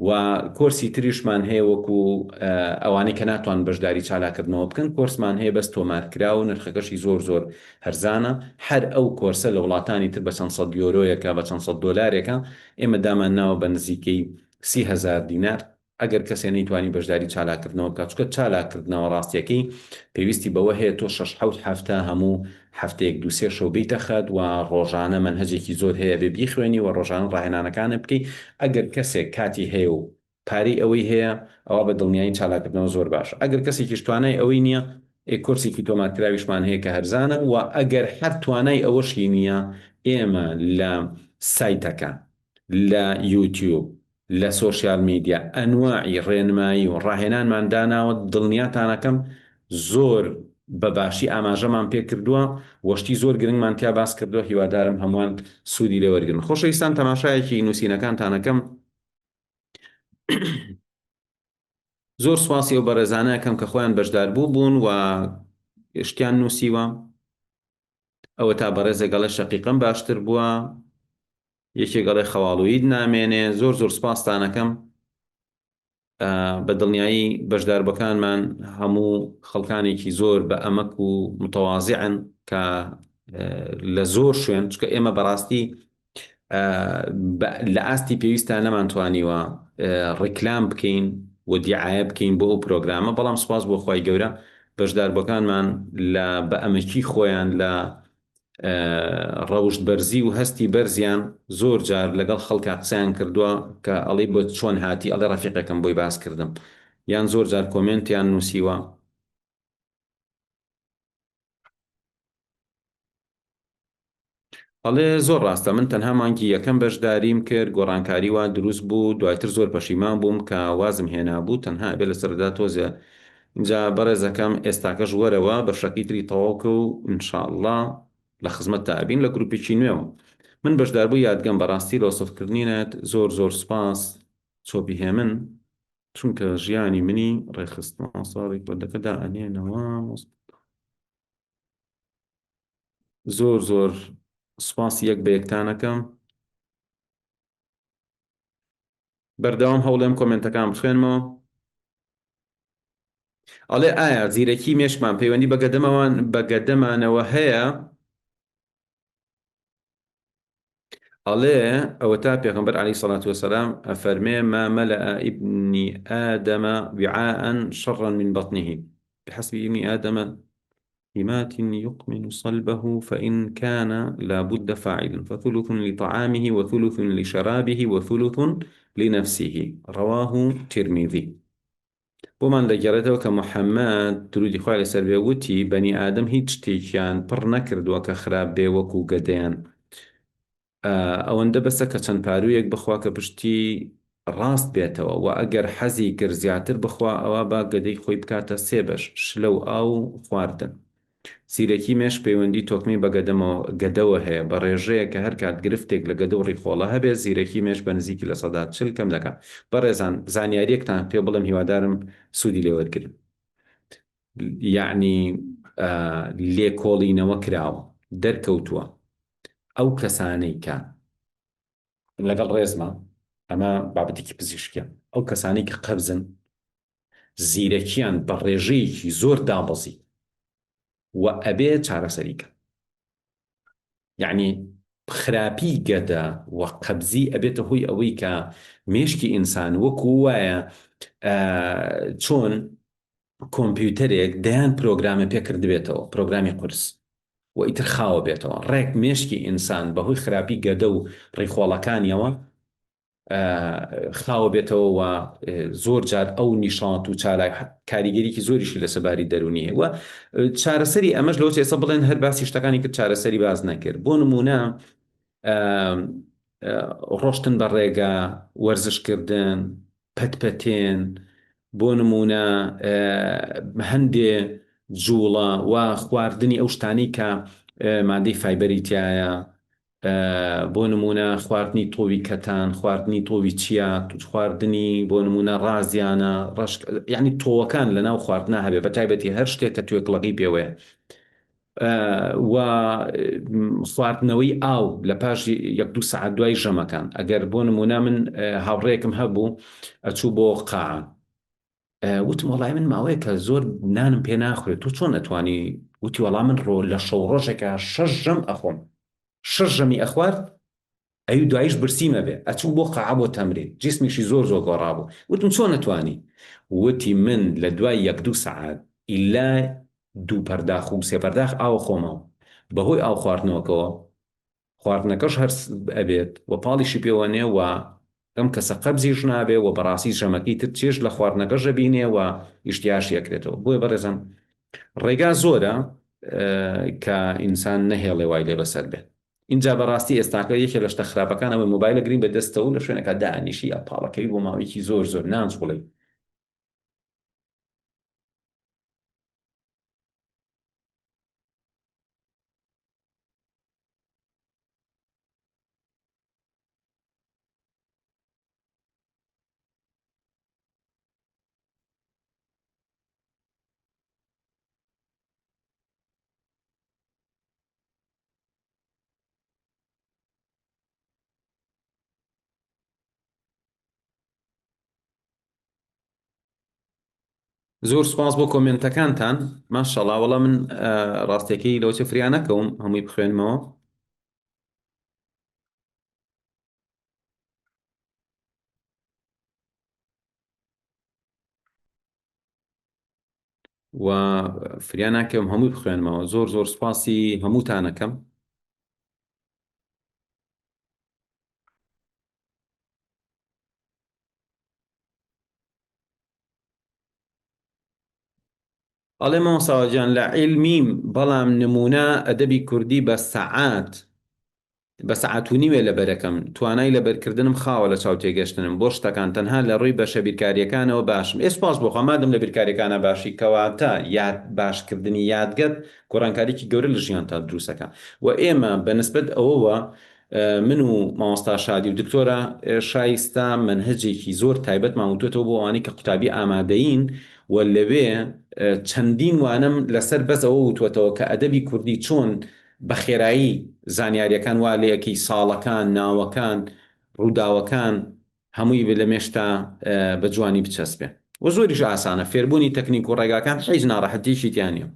Speaker 2: و کۆرسی تریشمان هەیە وەکو ئەوانەی کە ناتوان بەشداری چالاکردنەوە بکەن کۆرسمان هەیە بەس تۆمارکراو و نرخەکەشی زۆر زۆر هەرزانە هەر ئەو کۆرسە لە وڵاتانی تر بە چەند سەد یۆرۆیەکە بە چەند سەد دۆلارێکە ئێمە دامان ناوە بە نزیکەی 30هزار دینار ئەگەر کەسێ نەیتوانی بەشداری چالاککردنەوە بکات، چونکە چالاککردنەوە ڕاستیەکەی پێویستی بەوە هەیە تۆ شەش حەوت هەفتە هەموو هەفتەیەک دوو سێ شەو بێیتە خەت و ڕۆژانە مەنهەجێکی زۆر هەیە ئەبێ بیخوێنی و ڕۆژانە ڕاهێنانەکانت بکەی، ئەگەر کەسێک کاتی هەیە و پارەی ئەوەی هەیە ئەوا بە دڵنیایی چالاککردنەوە زۆر باشە، ئەگەر کەسێکیش توانای ئەوەی نییە ئێ کۆرسێکی تۆمارکراویشمان هەیە کە هەرزانە و ئەگەر هەر توانای ئەوەشی نییە ئێمە لە سایتەکە لە یوتیوب لە سۆشیال میدیا ئەنواعی ڕێنمایی و ڕاهێنانمان داناوە دڵنیاتانەکەم زۆر بە باشی ئاماژەمان پێکردووە و شتی زۆر گرنگمان تیا باس کردووە هیوادارم هەمووان سوودی لێ وەرگرن خۆشەویستان تەماشایەکی نووسینەکانتانەکەم زۆر سواسی ئەو بەڕێزانە ئەکەم کە خۆیان بەشداربوو بوون و شتیان نووسیوە ئەوە تا بەڕێزێک ئەڵێ شەقیقەم باشتر بووە یەکێک ئەڵێ خەواڵویت نامێنێ زۆر زۆر سپاستانەکەم بە دڵنیایی بەشداربەکانمان هەموو خەڵکانێکی زۆر بە ئەمەک و متەوازعن کە لە زۆر شوێن چکە ئێمە بەڕاستی لە ئاستی پێویستە نەمانتوانیوە ڕیکلام بکەین و دیعاە بکەین بۆ ئەو پرۆگرامە بەڵام سپاس بۆ خی گەورە بەشداربەکانمان لە بە ئەمەکی خۆیان لە ڕەوشت بەرزی و هەستی بەرزیان زۆر جار لەگەڵ خەڵکا قسەیان کردووە کە ئەڵێی بۆ چۆن هاتی ئەڵێ ڕەفیقێکم بۆی باس کردم یان زۆر جار کۆمێنتیان نووسیوە. ئەڵێ زۆر ڕاستە من تەنها مانگی یەکەم بەشداریم کرد گۆڕانکاری وا دروست بوو دوایتر زۆر پەشیمان بووم کە وازم هێنابوو تەنها ئەبێ لەسەرەدا تۆزێ جا بەڕێزەکەم ئێستاکەش وەرەوە بەشەکەی تری تەواو کە و ان شاء اللە لە خزمەتتا ئەبین لە گروپێکی نوێوە من بەشداربووی یادگەم بەڕاستی لە وەسفکردنینت زۆر زۆر سوپاس چۆپی هێمن چونکە ژیانی منی ڕێکخست مامۆستا ڕیکۆردەکە دائەنێنەوە زۆر زۆر سوپاسی یەک بە یەکتانەکەم بەردەوام هەوڵێم کۆمێنتەکان بخوێنمەوە. ئەڵێ ئایا زیرەکی مێشکمان پەیوەندی بە گەدەمەوان بە گەدەمانەوە هەیە؟ ئەڵێ ئەوەتا پێغەمبەر عەلەیهی سەڵات وەسەلام ئەفەرمێ ما مەلەئ ابنی ئادەمە وعاء شەڕا من بطنه بحسب ابن آدم لمات يقمن صلبه فإن كان لابد فاعل فثلث لطعامه وثلث لشرابه وثلث لنفسه رواه ترمذی بۆمان دەگێڕێتەوە کە محەممەد درودی خوای لەسەر بێ وتی بەنی ئادەم هیچ شتێکیان پڕ نەکردووە کە خراپ بێ وەکو گەدەیان ئەوەندە بەسە کە چەند پاروویەک بخوا کە پشتی ڕاست بێتەوە وە ئەگەر حەزی کرد زیاتر بخوا ئەوا با گەدەی خۆی بکاتە سێ بەش شلە و ئاو و خواردن. زیرەکی مێشک پەیوەندی تۆکمەی بە گەدەمەوە گەدەوە هەیە بە ڕێژەیەک کە هەرکات گرفتێک لە گەدە و ڕیخۆڵە هەبێت زیرەکی مێشک بە نزیکی 40% کەم دەکات. بەڕێزان زانیاریەکتان پێ بڵێم هیوادارم سوودی لێ وەرگرن. یەعنی لێکۆڵینەوە کراوە دەرکەوتووە ئەو کەسانەی کە لەگەڵ ڕێزما ئەمە بابەتێکی پزیشکیە ئەو کەسانەی کە قەبزن زیرەکیان بە ڕێژەیەکی زۆر دابەزی و ئەبێ چارەسەری کە یعنی خراپی گەدە و قەبزی ئەبێتە هۆی ئەوەی کە مێشکی ئینسان وەکو وایە چۆن کۆمپیوتەرێک دەیان پرۆگرامە پێکردبێتەوە پرۆگرامی قورس و ئیتر خاوە بێتەوە ڕێک مێشکی ئینسان بەهۆی خراپی گەدە و ڕیخۆڵەکانیەوە خاوە بێتەوە و زۆر جار ئەو نیشانت و چالاک کاریگەریکی زۆریشی لەسەر باری دەرونی هەیە و چارەسەری ئەمەش لەوە ئێستا بڵێن هەر باسی شتەکانی کرد چارەسەری باز نەکرد بۆ نمونە. ڕۆشتن بە ڕێگا، وەرزشکردن، پەتپەتێن، بۆ نموونە هەندێ جووڵە و خواردنی ئەو شتانەی کە مادەی fiber ی تیایە، بۆ نموونە خواردنی تۆوی کەتان، خواردنی تۆوی چیا، خواردنی بۆ نموونە ڕازیانە، ڕەش، یانی تۆوەکان لەناو خواردنا هەبێ، بەتایبەتی هەر شتێک کە توێکڵەکەی پێوەیە. و خواردنەوەی ئاو لە پاش یەک دوو سەعات دوای ژەمەکان ئەگەر بۆ نمونە من هاوڕێکم هەبوو ئەچوو بۆ قاعە وتم وەڵای من ماوەیە کە زۆر نانم پێ ناخورێت تۆ چۆن ئەتوانی وتی وەڵا من ڕۆ لە شەو ڕۆژێکە شەش ژەم ئەخۆم شەش ژەمی ئەخوارد ئەیو دواییش برسی مەبێ ئەچوو بۆ قاعە بۆ تەمرین جیسمیشی زۆر زۆر گۆڕابوو وتم چۆن ئەتوانی وتی من لە دوای یەک دوو سەعات ئیلا دوو پەرداخ و سێ پەرداخ ئاو ئەخۆمەوە بەهۆی ئاو خواردنەوەکەوە خواردنەکەش هەرس ئەبێت و پاڵیشی پێوە نێ و ئەم کەسە قەبزیش نابێ و بەڕاستی ژەمەکەی تر چێژ لە خواردنەکەش ئەبینێ و ئیشتیاشی ئەکرێتەوە بۆیە بەڕێزان ڕێگا زۆرە کە ئینسان نەهێڵێ وای لێ بەسەر بێت ئینجا بەڕاستی ئێستاکە یەکێ لە شتە خراپەکان ئەوەی مۆبایل ئەگری بە دەستەوە و لە شوێنەکە دائەنیشی ئەپاڵەکەوی بۆ ماوەیەکی زۆر زۆر ناجوڵێی. زۆر سوپاس بۆ کۆمێنتەکانتان ماشەڵا وەڵا من ڕاستەکەی لەوچە فریا نەکەوم هەمووی بخوێنمەوە و فریا ناکەوم هەمووی بخوێنمەوە زۆر زۆر سوپاسی هەمووتانەکەم ئەڵێ مامۆستا گیان لە عیلمیم بەڵام نمونە ئەدەبی کوردی بە سەعات بە سەعات و نیوێ لەبەرەکەم توانای لەبەرکردنم خاوە لە چاو تێگەشتنم بۆ شتەکان تەنها لە ڕووی بەشە بیرکاریەکانەوە باشم ئێ سوپاس بۆ خوا مادەم لە بیرکاریەکانا باشی کەواتە یاد باشکردنی یادگەت گۆڕانکاریکی گەورە لە ژیانتا دروستەکا وە ئێمە بە نسبەت ئەوەوە من و مامۆستا شادی و دکتۆرە شایستە مەنهەجێکی زۆر تایبەتمان وتوێتەوە بۆ ئەوانەی کە قوتابی ئامادەیین و لەوێ چەندین وانەم لەسەر بەس ئەوە وتوەتەوە کە ئەدەبی کوردی چۆن بە خێرایی زانیاریەکان وا لێ ئەکەی ساڵەکان ناوەکان ڕووداوەکان هەمووی لە مێشکتا بە جوانی بچەسپێ و زۆریش ئاسانە فێربوونی تەکنیک و ڕێگاکان هیچ ناڕەحەتیەکی تیا نییە.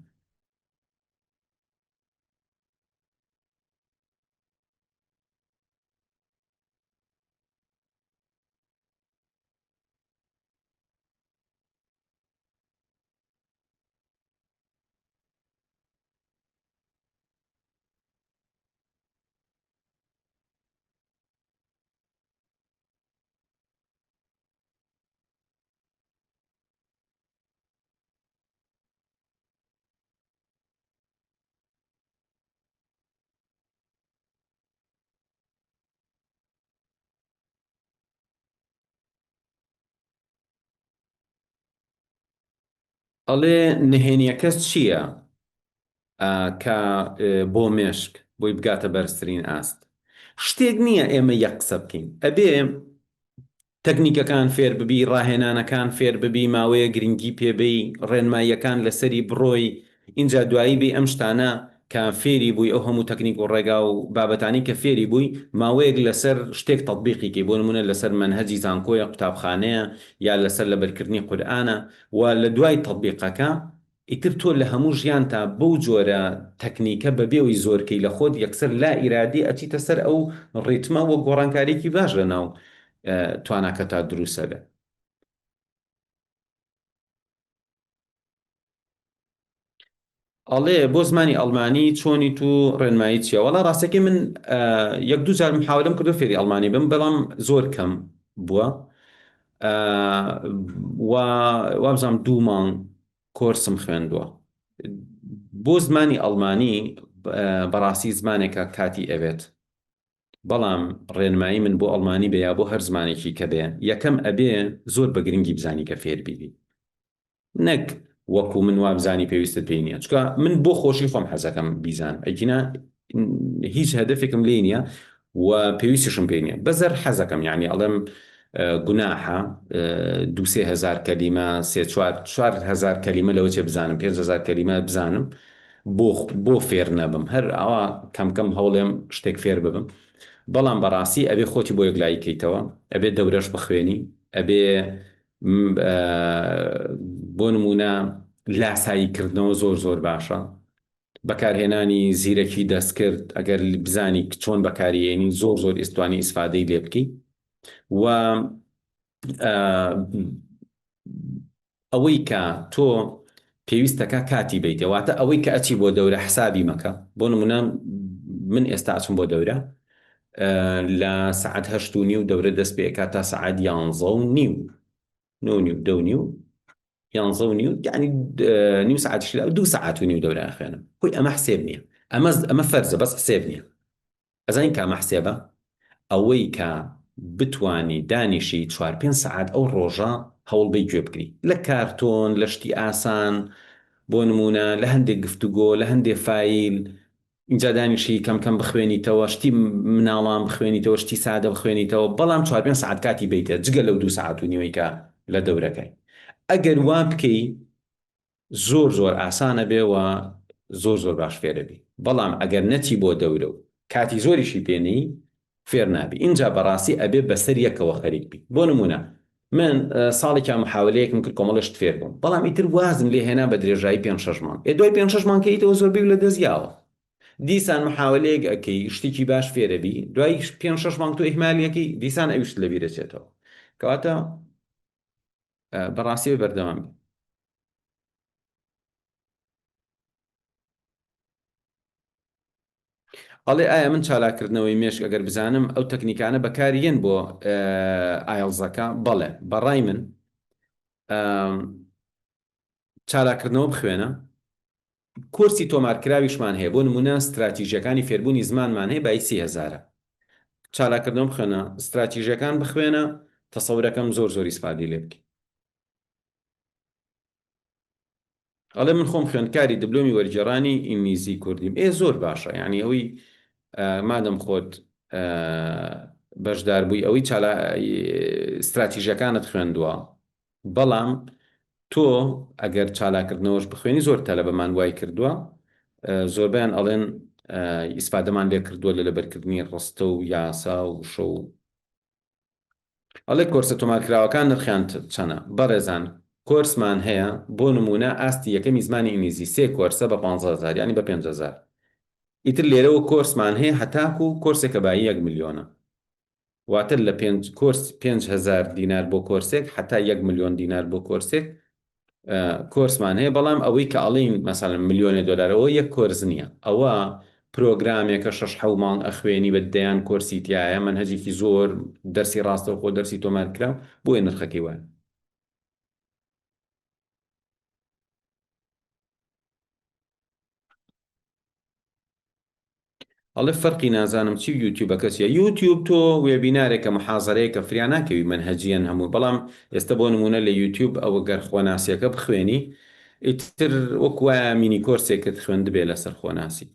Speaker 2: ئەڵێ نهێنیەکە چییە کە بۆ مێشک بۆی بگاتە بەرزترین ئاست؟ شتێک نییە ئێمە یەک قسە بکەین ئەبێ تەکنیکەکان فێر ببی، ڕاهێنانەکان فێر ببی، ماوەیەک گرنگی پێ بەی، ڕێنماییەکان لەسەری بڕۆی، ئینجا دوایی بێی ئەم شتانە کە فێری بووی، ئەو هەموو تەکنیک و ڕێگا و بابەتانەی کە فێری بووی، ماوەیەک لەسەر شتێک تەتبیقی کەی، بۆ نموونە لەسەر مەنهەجی زانکۆیە، قوتابخانەیە، یا لەسەر لەبەرکردنی قورئانە و لە دوای تەتبیقەکە ئیتر تۆ لە هەموو ژیانتا بەو جۆرە تەکنیکە بەبێ ئەوەی زۆرکەی لە خۆت یەکسەر لا ئیرادی ئەچیتە سەر ئەو ڕیتمە وە گۆڕانکاریەکی باش لە ناو تواناکەتا دروست ئەبێ. ئەڵێ بۆ زمانی ئەڵمانی چۆنیت و ڕێنمایی چیە؟ وەڵا ڕاستەکەی من یەک دوو جار محاولەم کردو فێری ئەڵمانی بم بەڵام زۆر کەم بووە و وابزانم دوو مانگ کۆرسم خوێندووە بۆ زمانی ئەڵمانی بەڕاستی زمانێکە کاتی ئەوێت. بەڵام ڕێنمایی من بۆ ئەڵمانی بێ یا بۆ هەر زمانێکی کە بێ یەکەم ئەبێ زۆر بە گرنگی بزانی کە فێر بیبی نەک وەکو من وابزانی پێویستت پێی نییە چونکە من بۆ خۆشی خۆم حەزەکەم بیزانم ئەگینا هیچ هەدەفێکم لێی نییە و پێویستیشم پێی نییە بەزەر حەزەکەم یعنی ئەڵێم گوناحە دوسێ هزار کەلیمە سێ چوار 4هزار کەلیمە لەوە چێ بزانم 5هزار کەلیمە بزانم بۆ بۆ فێر نەبم هەر ئاوا کەم کەم هەوڵێم شتێک فێر ببم بەڵام بەڕاستی ئەبێ خۆتی بۆ یەکلایی کەیتەوە ئەبێ دەورەش بخوێنی ئەبێ بۆ نمونە لاسایی کردنەوە زۆر زۆر باشە بەکارهێنانی زیرەکی دەستکرد ئەگەر بزانی چۆن بەکاریێنی زۆر زۆر ئیستوانی ئیسفادەی لێ بکەی و ئەوەی کە تۆ پێویستەکە کاتی بیتێ واتە ئەوەی کە ئەچی بۆ دەورە حسابی مەکە بۆ نمونە من ئێستا ئەچم بۆ دەورە لە سەعات هەشت و نیو دەورە دەست پێ ئەکات تا سەعات یانزە و نیو نۆ نیو دە و نیو یانزە و نیو یعنی نیو سەعاتیش لە دوو سەعات و نیو دەورە ئەخوێنم خۆی ئەمە حسێب نییە ئەمە ئەمە فەرزە بەس حسێب نییە ئەزانی کامە حسێبە ئەوەی کە بتوانی دانیشی چوار پێنج سەعات ئەو ڕۆژە هەوڵ بەی گوێ بگری لە کارتۆن لە شتی ئاسان بۆ نمونە لە هەندێک گفتوگۆ لە هەندێ فایل ئینجا دانیشی کەم کەم بخوێنیتەوە شتی مناڵان بخوێنیتەوە شتی سادە بخوێنیتەوە بەڵام چوار پێنج سەعات کاتی بەیتە جگە لەو دوو سەعات و نیوەی کە لە دەورەکەی ئەگەر وا بکەی زۆر زۆر ئاسانە بێ و زۆر زۆر باش فێرەبی بەڵام ئەگەر نەچی بۆ دەورە و کاتی زۆریشی پێ نەی فێر نابی ئینجا بەڕاستی ئەبێ بەسەر یەکەوە خەریک بی بۆ نمونە من ساڵێکیان محاولەیەکم کرد کۆمەڵێ شت فێر بووم بەڵام ئیتر وازم لێ هێنا بە درێژایی پێنج شەش مانگ ئێ دوای پێنج شەش مانگ کە ئیتەوە زۆربەی لە دەست یاوە دیسان محاولەیەک ئەکەی شتێکی باش فێرەبی دوای پێنج شەش مانگ تۆ ئیهمالیەکەی دیسان ئەویشت لەبیر ئەچێتەوە کەواتە بەڕاستی بەردەوام بی. ئەڵێ ئایا من چالاککردنەوەی مێشک ئەگەر بزانم ئەو تەکنیکانە بەکار یەن بۆ IELTS ەکە؟ بەڵێ بەڕای من چالاککردنەوە بخوێنە کۆرسی تۆمارکراویشمان هەیە بۆ نمونە ستراتیژیەکانی فێربوونی زمانمان هەیە بای سی هەزارە چالاککردنەوە بخوێنە ستراتیژیەکان بخوێنە تەسەورەکەم زۆر زۆر ئیسفادەی لێ بکەی ئەڵێ من خۆم خوێندکاری دبلۆمی وەرگێڕانی ئینگلیزی کوردیم ئێ زۆر باشە یعنی ئەوەی مادەم خۆت بەشدار بووی ئەوەی چالا استراتیژەکانت خوێندووە بەڵام تۆ ئەگەر چالاکردنەوەش بخوێنی زۆر تەلەبەمان وای کردووە زۆربیان ئەڵێن ئیسفادەمان لێ کردووە لە لەبەرکردنی ڕستە و یاسا و وشە و ئەڵێ کۆرسە تۆمارکراوەکان نرخیان چەنە؟ بەڕێزان کۆرسمان هەیە بۆ نمونە ئاستی یەکەمی زمانی ئینگلیزی سێ کۆرسە بە 15000 یانی بە 5000 ئیتر لێرەوە کۆرسمان هەیە هەتاکو کۆرسێکە بایی یەک ملیۆنە واتە لە پێنج کۆرس 5000 دینار بۆ کۆرسێک هەتا یەک ملیۆن دینار بۆ کۆرسێک کۆرسمان هەیە بەڵام ئەوەی کە ئەڵێین مەسەلەن ملیۆنێ دۆلار ئەوە یەک کۆرس نییە ئەوە پرۆگرامێکە شەش حەو مانگ ئەخوێنی بە دەیان کۆرسی تایە مەنهەجێکی زۆر دەرسی ڕاستەوخۆ دەرسی تۆمارکراو بۆیە نرخەکەی وایە. ئەڵێ فەرقی نازانم چی و یوتیوبەکە چیە یوتیوب تۆ وێبینارێکە محازەرەیەکە فریا ناکەوی مەنهەجیەن هەموو بەڵام ئێستا بۆ نمونە لە یوتیوب ئەوە گەر خۆناسیەکە بخوێنی ئیتر وەک وایە مینی کۆرسێکت خوێندبێ لەسەر خۆناسی.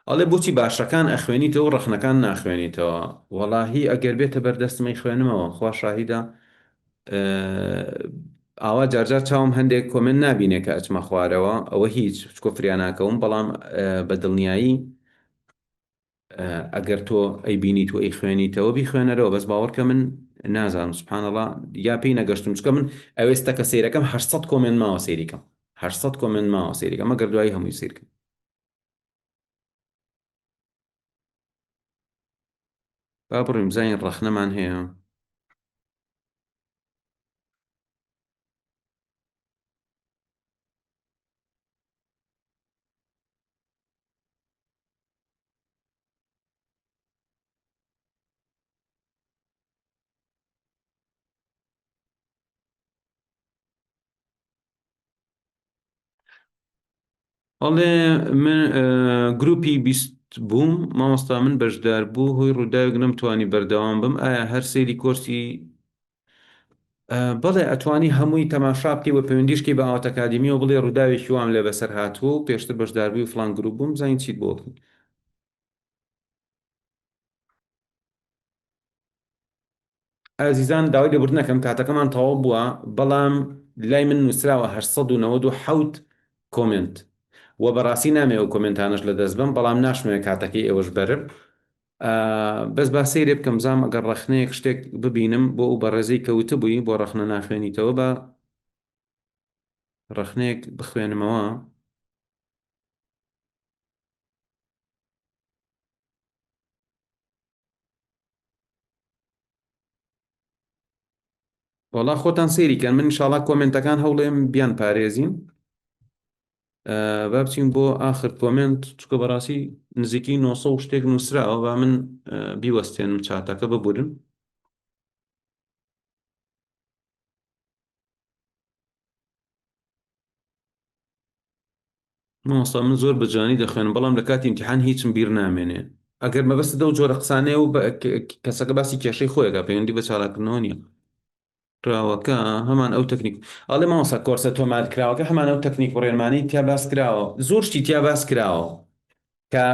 Speaker 2: ئەڵێ بۆچی باشەکان ئەخوێنیتەوە و ڕەخنەکان ناخوێنیتەوە وەڵاهی ئەگەر بێتە بەردەستم ئەیخوێنمەوە خوا شاهیدە ئاوا جارجار چاوم هەندێک comment نابینێ کە ئەچمە خوارەوە ئەوە هیچ چکۆ فریا ناکەوم بەڵام بە دڵنیایی ئەگەر تۆ ئەیبینیت و ئەیخوێنیتەوە بیخوێنەرەوە بەس باوەڕکە من نازانم سبحان الله یا پێی نەگەشتم چکە من ئەوێستە کە سەیرەکەم 800 comment ماوە سەیریکەم 800 comment ماوە سەیریکەم مەگەر دوایی هەمووی سەیرکەم با بڕۆین بزانین ڕەخنەمان هەیە. ئەڵێ من گروپی 20 بووم مامۆستا من بەشدار بوو هۆی ڕووداوێک نەمتوانی بەردەوام بم ئایا هەر سەیری کۆرسی بەڵێ ئەتوانی هەمووی تەماشا بکەی و پەیوەندیش کەی بە ئاوات ئەکادیمیەوە بڵێ ڕووداوێکی وام لێ بەسەر هاتووە و پێشتر بەشداربووی فڵان گروپ بووم بزانین چیت بۆ بکەین. ئازیزان داوای لێبوردن ئەکەم کاتەکەمان تەواو بووە بەڵام لای من نووسراوە 897 comment و بەڕاستی نامەوێ ئەو comment انەش لەدەست بەم بەڵام ناشمەوێ کاتەکەی ئێوەش بەرم بەس با سەیرێ بکەم بزانم ئەگەر ڕەخنەیەک شتێک ببینم بۆ ئەو بەڕێزەی کە وتبووی بۆ ڕەخنە ناخوێنیتەوە بە ڕەخنەیەک بخوێنمەوە. وەڵا خۆتان سەیری کەن من ئینشاڵا comment ەکان هەوڵێم بیان پارێزین با بچین بۆ ئاخر comment چکە بەڕاستی نزیکی 900 شتێک نووسراوە با من بیوەستێنم چاتەکە ببورن مامۆستا من زۆر بە جوانی دەخوێنم بەڵام لە کاتی ئیمتیحان هیچم بیر نامێنێ ئەگەر مەبەستت لەو جۆرە قسانەیە و کەسەکە باسی کێشەی خۆیەکە پەیوەندی بە چالاککردنەوە نییە کراوەکە هەمان ئەو تەکنیک ئەڵێ مامۆستا کۆرسە تۆمار کراوەکە هەمان ئەو تەکنیک و ڕێنمانەی تیا باس کراوە زۆر شتی تیا باس کراوە کە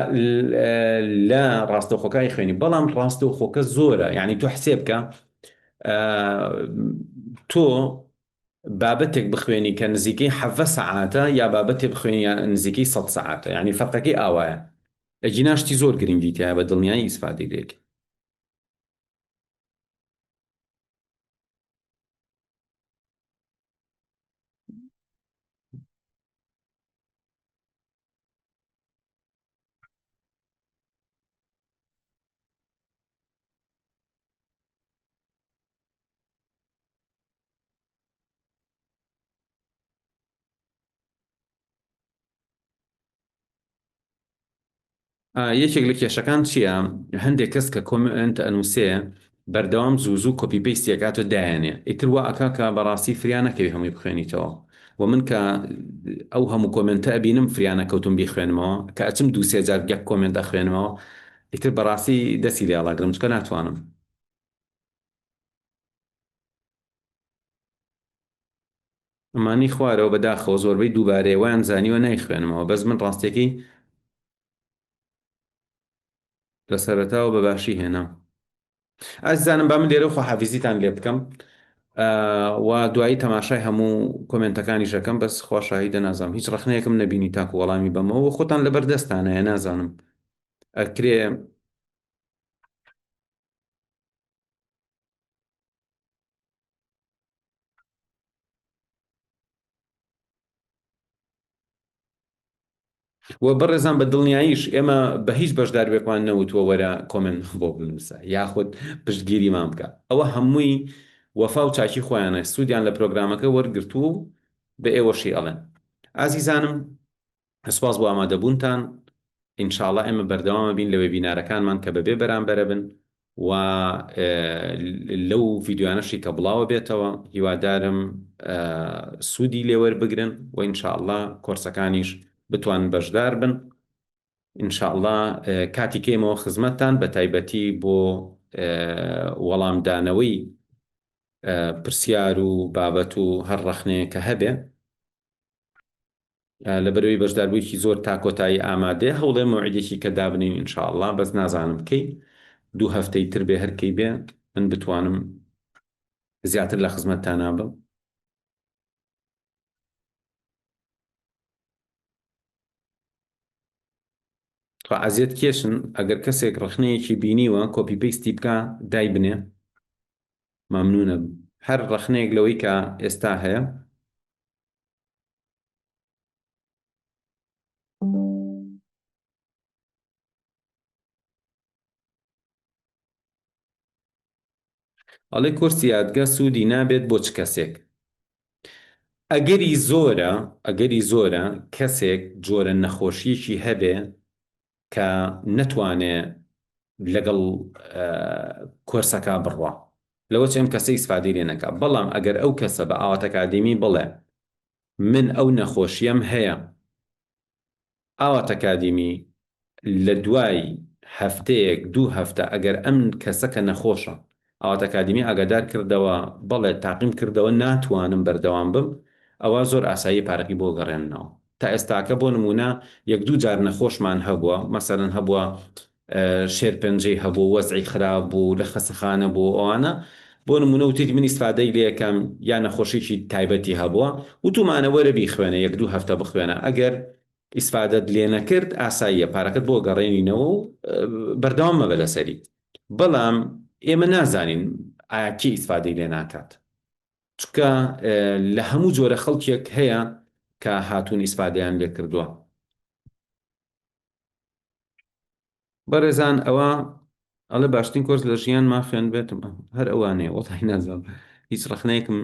Speaker 2: لە ڕاستەوخۆکانی خوێنی بەڵام ڕاستەوخۆکە زۆرە یعنی تۆ حسێب بکە تۆ بابەتێک بخوێنی کە نزیکەی حەڤە سەعاتە یا بابەتێ بخوێنی نزیکەی سەد سەعاتە یعنی فەرقەکەی ئاوایە ئەگینا شتی زۆر گرنگی تایە بە دڵنیایی ئیسفادەی لێکەی. یەکێک لە کێشەکان چییە؟ هەندێک کەس کە comment ئەنووسێ بەردەوام زوو زوو copy paste ی ئەکات و دایەنێ ئیتر وا ئەکا کە بەڕاستی فریا نەکەوی هەمووی بخوێنیتەوە و من کە ئەو هەموو comment ە ئەبینم فریا نەکەوتوم بیخوێنمەوە کە ئەچم دوو سێ جار یەک comment ئەخوێنمەوە ئیتر بەڕاستی دەستی لێ ئەڵاگرم چونکە ناتوانم. ئەمانەی خوارەوە بەداخەوە زۆربەی دووبارەیە وایان زانیوە نایخوێنمەوە بەس من ڕاستیەکەی لە سەرەتاوە بە باشی هێنام ئازیزانم با من لێرە خواحافیزیتان لێ بکەم و دوایی تەماشای هەموو comment ەکانیش ئەکەم بەس خوا شاهیدە نازانم هیچ ڕەخنەیەکم نەبینی تاکو وەڵامی بەمەوە خۆتان لەبەر دەستانەیە نازانم ئەکرێ و بەڕێزان بە دڵنیاییش ئێمە بە هیچ بەشداربێکمان نەوتووە وەرە comment بۆ بنووسە یاخود پشتگیریمان بکە ئەوە هەمووی وەفا و چاکی خۆیانە سوودیان لە پرۆگرامەکە وەرگرتووە و بە ئێوەشی ئەڵێن ئازیزانم سوپاس بۆ ئامادەبوونتان ان شاء اللە ئێمە بەردەوامە بین لە وێبینارەکانمان کە بەبێ بەرامبەرە بن و لەو ڤیدیۆیانەشی کە بڵاوە بێتەوە هیوادارم سوودی لێوەربگرن و ان شاء اللە کۆرسەکانیش بتوانن بەشدار بن ان شاء اللە کاتی کەیمەوە خزمەتتان بە تایبەتی بۆ وەڵامدانەوەی پرسیار و بابەت و هەر ڕەخنەیە کە هەبێ لەبەرئەوەی بەشداربوویەکی زۆر تا کۆتایی ئامادەیە هەوڵێ مەوعیدێکی کە دابنێین ان شاء اللە بەس نازانم کەی دوو هەفتەی تر بێ هەر کەی بێ من بتوانم زیاتر لە خزمەتتانا بم. تخوا ئەزیەت کێشن ئەگەر کەسێک ڕەخنەیەکی بینیوە copy paste ی بکا دایبنێ مەمنونە هەر ڕەخنەیەک لەوەی کە ئێستا هەیە. ئەڵێ کۆرسی یادگە سوودی نابێت بۆ چ کەسێک؟ ئەگەری زۆرە ئەگەری زۆرە کەسێک جۆرە نەخۆشیەکی هەبێ کە نەتوانێ لەگەڵ کۆرسەکە بڕوا لەوە چ ئەم کەسە ئیسفادەی لێ نەکا بەڵام ئەگەر ئەو کەسە بە ئاوات ئەکادیمی بڵێ من ئەو نەخۆشیەم هەیە. ئاوات ئەکادیمی لە دوای هەفتەیەک دوو هەفتە ئەگەر ئەم کەسە کە نەخۆشە ئاوات ئەکادیمی ئاگادار کردەوە بەڵێ تاقیم کردەوە ناتوانم بەردەوام بم ئەوا زۆر ئاساییە پارەکەی بۆ گەڕێننەوە تا ئێستاکە بۆ نموونە یەک دوو جار نەخۆشمان هەبووە مەسەلەن هەبووە شێرپەنجەی هەبوو وەزعی خراپ بوو لە خەسەخانە بوو ئەوانە بۆ نموونە وتیت من ئیسفادەی لێکەم یا نەخۆشیی تایبەتی هەبووە وتومانە وەرە بیخوێنە یەک دوو هەفتە بخوێنە ئەگەر ئیسفادەت لێ نەکرد ئاساییە پارەکەت بۆ گەڕێنینەوە و بەردەوام مەبە لەسەری بەڵام ئێمە نازانین ئایا کێ ئیسفادەی لێ ناکات چونکە لە هەموو جۆرە خەڵکێک هەیە کە هاتوون ئیسفادەیان لێ کردووە. بەڕێزان ئەوە ئەڵێ باشترین کۆرس لە ژیانما خوێندبێتم هەر ئەوانەیە وەڵی نازانم هیچ ڕەخنەیەکم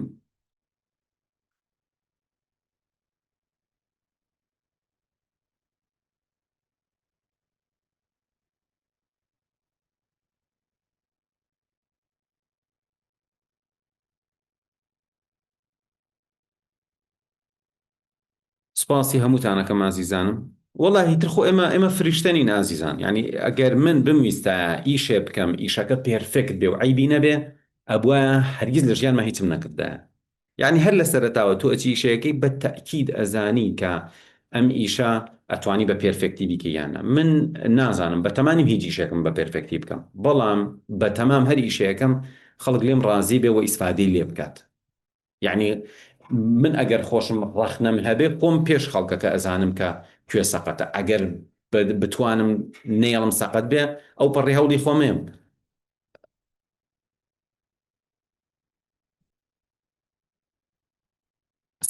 Speaker 2: سپاسی هەمووتان ئەکەم ئازیزانم. وەڵاهی تر خۆ ئێمە ئێمە فریشتە نین ئازیزان یانی ئەگەر من بمویستایە ئیشێ بکەم ئیشەکە perfect بێ و عەیبی نەبێ ئەبوایە هەرگیز لە ژیانما هیچم نەکردایە یانی هەر لە سەرەتاوە تۆ ئەچی ئیشەکەی بە تەئکید ئەزانی کە ئەم ئیشە ئەتوانی بە perfect ی بیکەی یان نا من نازانم بەتەمانیم هیچ ئیشێکم بە perfect ی بکەم بەڵام بەتەمام هەر ئیشێکم خەڵک لێم ڕازی بێ و ئیسفادەی لێ بکات یەعنی من ئەگەر خۆشم ڕەخنەم هەبێ خۆم پێش خەڵکەکە ئەزانم کە کوێ سەقەتە ئەگەر بتوانم نەیەڵم سەقەت بێ ئەو پەڕی هەوڵی خۆمێم.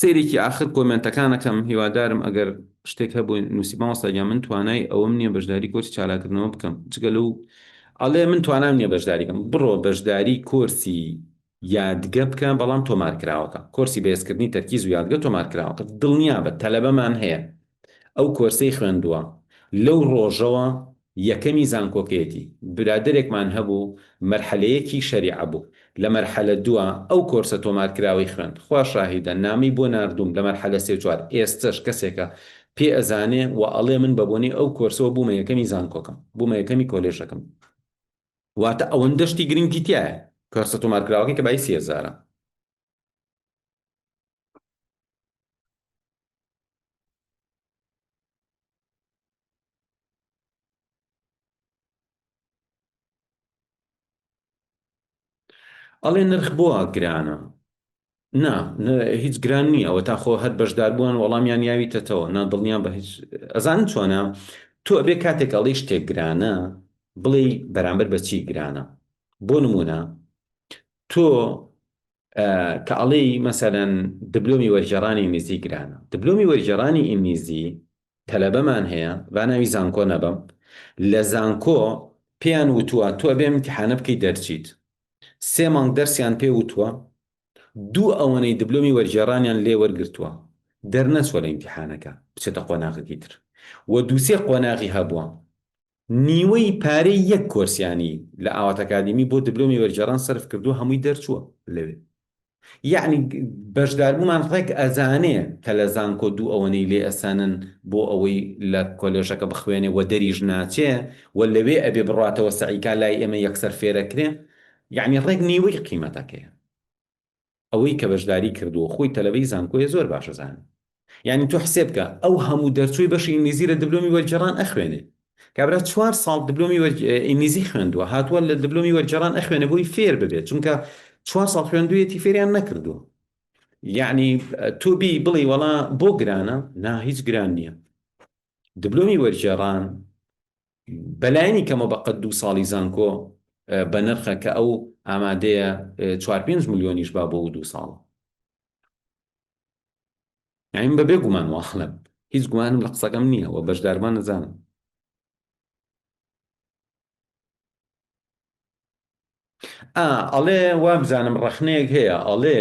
Speaker 2: سەیرێکی ئاخر کۆمێنتەکانەکەم هیوادارم ئەگەر شتێک هەبوو نووسی مامۆستا گیان من توانای ئەوەم نییە بەشداری کۆرسی چالاکردنەوە بکەم جگە لەو ئەڵێ من توانام نییە بەشداری بکەم بڕۆ بەشداری کۆرسی یادگە بکە بەڵام تۆمارکراوەکە کۆرسی بەهێزکردنی تەرکیز و یادگە تۆمارکراوەکە دڵنیابە تەلەبەمان هەیە ئەو کۆرسەی خوێندووە لەو ڕۆژەوە یەکەمی زانکۆکەیەتی برادەرێکمان هەبوو مەرحەلەیەکی شەریعە بوو لە مەرحەلە دووە ئەو کۆرسە تۆمارکراوەی خوێند خوا شاهیدە نامەی بۆ ناردووم لە مەرحەلە سێ و چوار ئێستەش کەسێکە پێ ئەزانێ و ئەڵێ من بەبۆنەی ئەو کۆرسەوە بوومە یەکەمی زانکۆکەم بوومە یەکەمی کۆلێژەکەم واتە ئەوەندە شتی گرنگی تایە کۆرسە تۆمارکراوەکەی کە بای سێزارە. ئەڵێ نرخ بۆ گرانە نا هیچ گران نییە ئەوە تا خۆ هەر بەشداربووان وەڵامیان یاویتەتەوە نا دڵنیام بە هیچ ئەزانن چۆنە تۆ ئەبێ کاتێک ئەڵێی شتێک گرانە بڵێی بەرامبەر بە چی گرانە بۆ نمونە تۆ کە ئەڵێی مەسەلەن دبلۆمی وەرگێڕانی ئینگلیزی گرانە دبلۆمی وەرگێڕانی ئینگلیزی تەلەبەمان هەیە با ناوی زانکۆ نەبەم لە زانکۆ پێیان وتووە تۆ ئەبێ ئیمتیحانە بکەی دەرچیت سێ مانگ دەرسیان پێ وتووە دوو ئەوەنەی دبلۆمی وەرگێڕانیان لێ وەرگرتووە دەرنەچووە لە ئیمتیحانەکە بچێتە قۆناغەکەی تر و دووسێ قۆناغی هەبووە نیوەی پارەی یەک کۆرسیانی لە ئاوات ئەکادیمی بۆ دبلۆمی وەرگێڕان سەرف کردووە هەمووی دەرچووە لەوێ یەعنی بەشداربوومان ڕێک ئەزانێ کە لە زانکۆ دوو ئەوەنەی لێ ئەسەنن بۆ ئەوەی لە کۆلێژەکە بخوێنێ وە دەریش ناچێ وە لەوێ ئەبێ بڕواتەوە سەعیکا لای ئێمە یەکسەر فێرەکرێ یەعنی ڕێک نیوەی قیمەتەکەیە. ئەوەی کە بەشداری کردووە خۆی تەلەبەی زانکۆیە زۆر باش ئەزانێ یانی تۆ حسێب کە ئەو هەموو دەرچووی بەشی ئینگلیزی لە دبلۆمی وەرگێڕان ئەخوێنێ کابرا چوار ساڵ دبلۆمی ئینگلیزی خوێندووە هاتووە لە دبلۆمی وەرگێڕان ئەخوێنێ بۆی فێر ببێت چونکە چوار ساڵ خوێندوویەتی فێریان نەکردووە یعنی تۆ بی بڵێ وەڵا بۆ گرانە نا هیچ گران نییە دبلۆمی وەرگێڕان بەلایەنی کەمەوە بە قەد دوو ساڵی زانکۆ بەنرخە کە ئەو ئامادەیە چوار پێنج ملیۆنیش با بۆ ئەو دوو ساڵە. یانی من بەبێ گومان وا ئەڵێم هیچ گومانم لە قسەکەم نییە و بەشداربووان نەزانم. ئا ئەڵێ وابزانم ڕەخنەیەک هەیە ئەڵێ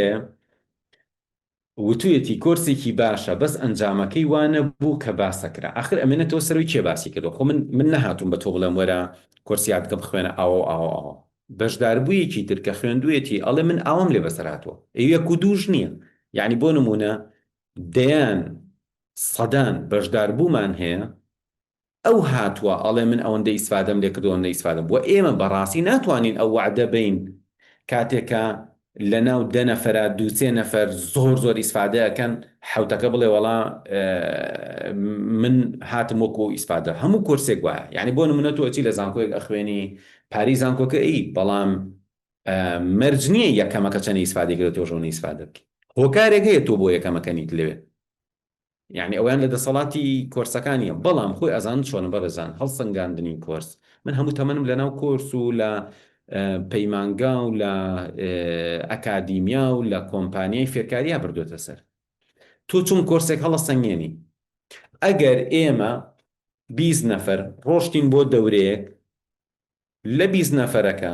Speaker 2: وتویەتی کۆرسێکی باشە بەس ئەنجامەکەی وا نەبوو کە باسەکرا ئاخر ئەمێنێتەوە سەرەوەی کێ باسی کردوە خۆ من من نەهاتووم بە تۆ بڵێم وەرە کۆرسی یادگە بخوێنە ئاوا و ئاوا و ئاوا بەشداربوویەکی تر کە خوێندوویەتی ئەڵێ من ئاوام لێ بەسەر هاتووە ئەی یەک و دووش نییە یعنی بۆ نموونە دەیان سەدان بەشداربوومان هەیە. ئەو هاتووە ئەڵێ من ئەوەندە ئیسفادەم لێ کردووە ئەوەندە ئیسفادەم وە ئێمە بەڕاستی ناتوانین ئەو وەعدە بەین کاتێک کە لەناو دە نەفەرا دوو سێ نەفەر زۆر زۆر ئیسفادە ئەکەن حەوتەکە بڵێ وەڵا من هاتم وەکو ئەو ئیسفادە هەموو کۆرسێک وایە یعنی بۆ نمونە تۆ ئەچی لە زانکۆیەک ئەخوێنی پارەی زانکۆکە ئەی بەڵام مەرج نییە یەکەمەکە چەند ئیسفادەی کردو تۆش ئەوەنە ئیسفادە بکەی هۆکارێک هەیە تۆ بۆ یەکەمەکە نیت لەوێ یەعنی ئەوەیان لە دەسەڵاتی کۆرسەکان نیە بەڵام خۆی ئەزانن چۆنە بەڕێزان هەڵسەنگاندنی کۆرس من هەموو تەمەنم لەناو کۆرس و لە پەیمانگا و لە ئەکادیمیا و لە کۆمپانیای فێرکاریا بردوێتە سەر تۆ چۆن کۆرسێک هەڵەسەنگێنی ئەگەر ئێمە 20 نەفەر ڕۆشتین بۆ دەورەیەک لە 20 نەفەرەکە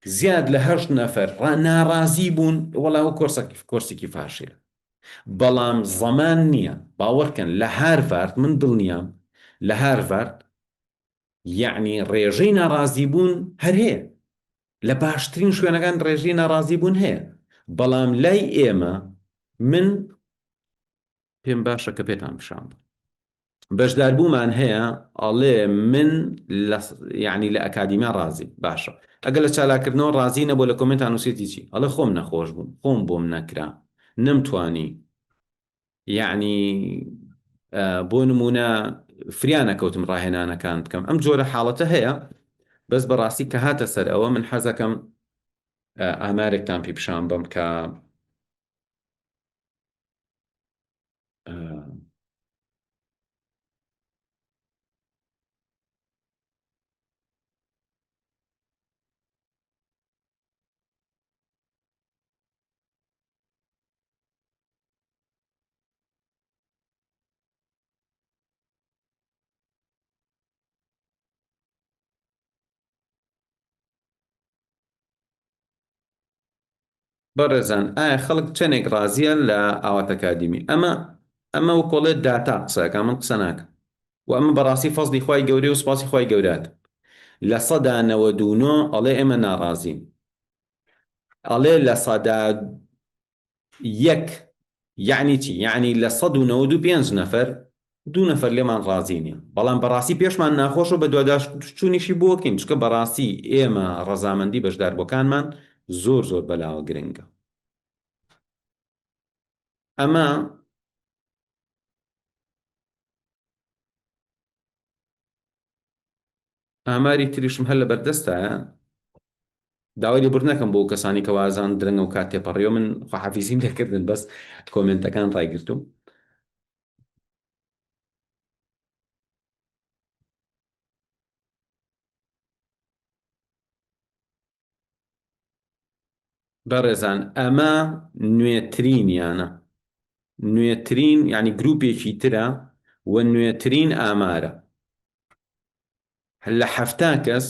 Speaker 2: زیاد لە هەشت نەفەر ناڕازی بوون وەڵا ئەو کۆرسە کۆرسێکی فاشیلە بەڵام زەمان نییە باوەڕکەن لە هارڤارد من دڵنیام لە هارڤارد یەعنی ڕێژەی ناڕازی بوون هەر هەیە لە باشترین شوێنەکان ڕێژەی ناڕازی بوون هەیە بەڵام لای ئێمە من پێم باشە کە پێتان پیشان بم بەشداربوومان هەیە ئەڵێ من لە یعنی لە ئەکادیمیا ڕازی باشە ئەگەر لە چالاکردنەوە ڕازی نەبوو لە comment ا نووسێتی چی ئەڵێ خۆم نەخۆش بووم خۆم بۆم نەکرا نەمتوانی یعنی بۆ نمونە فریا نەکەوتم ڕاهێنانەکان بکەم ئەم جۆرە حاڵەتە هەیە بەس بەڕاستی کە هاتە سەر ئەوە من حەزەکەم ئامارێکتان پێ پیشان بەم کە بەڕێزان ئایا خەڵک چەنێک ڕازیە لە ئاوات ئەکادیمی ئەمە ئەمە وەکۆڵێ داتا قسەکە من قسە ناکەم و ئەمە بەڕاستی فەزلی خوای گەورەیە و سوپاسی خوای گەورە ئەکەم 99% ئەڵێ ئێمە ناڕازین ئەڵێ 1% یەعنی چی؟ یەعنی لە 195 نەفەر دوو نەفەر لێمان ڕازی نییە بەڵام بەڕاستی پێشمان ناخۆشە و بەدواداچوونیشی بۆ کەین چونکە بەڕاستی ئێمە ڕەزامەندی بەشداربووەکانمان زۆر زۆر بەلاوە گرنگە ئەمە ئاماری تریشم هەر لەبەردەستایە داوای لێبوردن ئەکەم بۆ کەسانی کە وازان درەنگە و کات تێپەڕیوە من خواحافیزیم لێکردن بەس کۆمێنتەکان ڕایگرتوم بەڕێزان ئەمە نوێترینیانە نوێترین یعنی گروپێکی ترە و نوێترین ئامارە لە 70 کەس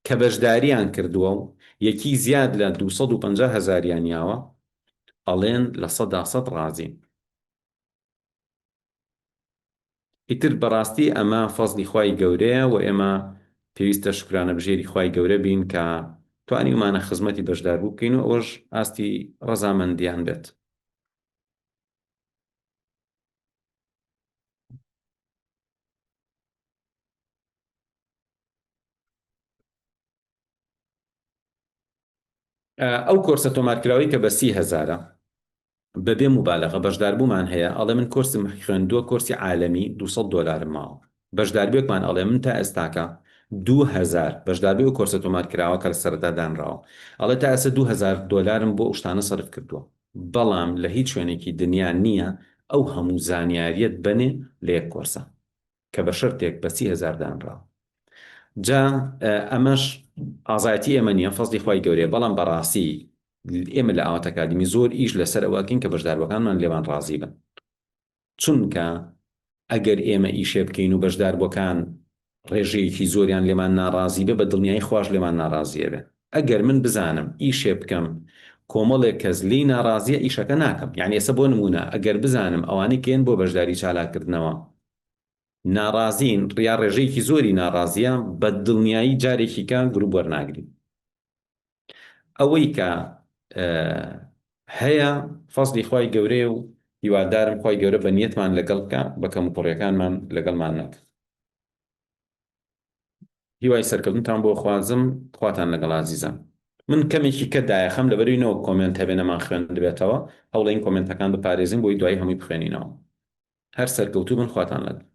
Speaker 2: کە بەشداریان کردووە و یەکی زیاد لە 250 هەزاریان یاوە ئەڵێن 100% ڕازین ئیتر بەڕاستی ئەمە فەزڵی خوای گەورەیە و ئێمە پێویستە شوکرانەبژێری خوای گەورە بین کە توانیومانە خزمەتی بەشداربوو بکەین و ئەوەش ئاستی ڕەزامەندیان بێت. ئەو کۆرسە تۆمارکراوەی کە بە سی هەزارە بەبێ موبالەغە بەشداربوومان هەیە ئەڵێ من کۆرسم خوێندووە کۆرسی عالەمی 200 دۆلارم ماوە بەشداربووێکمان ئەڵێ من تا ئێستاکە 2000 بەشداربووی ئەو کۆرسە تۆمار کراوە کە لە سەرەتا دانراوە ئەڵێ تا ئێستا 2000 دۆلارم بۆ ئەو شتانە سەرف کردووە بەڵام لە هیچ شوێنێکی دنیا نییە ئەو هەموو زانیاریەت بەنێ لە یەک کۆرسە کە بە شەرتێک بە 30 هەزار دانراوە جا ئەمەش ئازایەتی ئێمە نییە فەزلی خوای گەورەیە بەڵام بەڕاستی ئێمە لە ئاوات ئەکادیمی زۆر ئیش لەسەر ئەوە ئەکەین کە بەشداربووەکانمان لێمان ڕازی بن چونکە ئەگەر ئێمە ئیشێ بکەین و بەشداربووەکان ڕێژەیەکی زۆریان لێمان ناڕازی بێ بە دڵنیایی خواش لێمان ناڕازیە بێ ئەگەر من بزانم ئیشێ بکەم کۆمەڵێک کەس لێی ناڕازیە ئیشەکە ناکەم یعنی ئێستا بۆ نمونە ئەگەر بزانم ئەوانەی کێن بۆ بەشداری چالاککردنەوە ناڕازین یا ڕێژەیەکی زۆری ناڕازیە بە دڵنیایی جارێکی کە گروپ وەرناگرین ئەوەی کە هەیە فەزلی خوای گەورەیە و هیوادارم خوای گەورە بە نیەتمان لەگەڵ بکا بە کەموکوڕیەکانمان لەگەڵمان نەکا. هیوای سەرکەوتنتان بۆ خوازم خواتان لەگەڵ ئازیزان. من کەمێکی کە دایەخەم لەبەروی نەوەک comment هەبێ نەمان خوێندبێتەوە هەوڵەین comment ەکان بپارێزین بۆی دوایی هەمووی بخوێنینەوە هەر سەرکەوتوو بن خواتان لەگەڵ.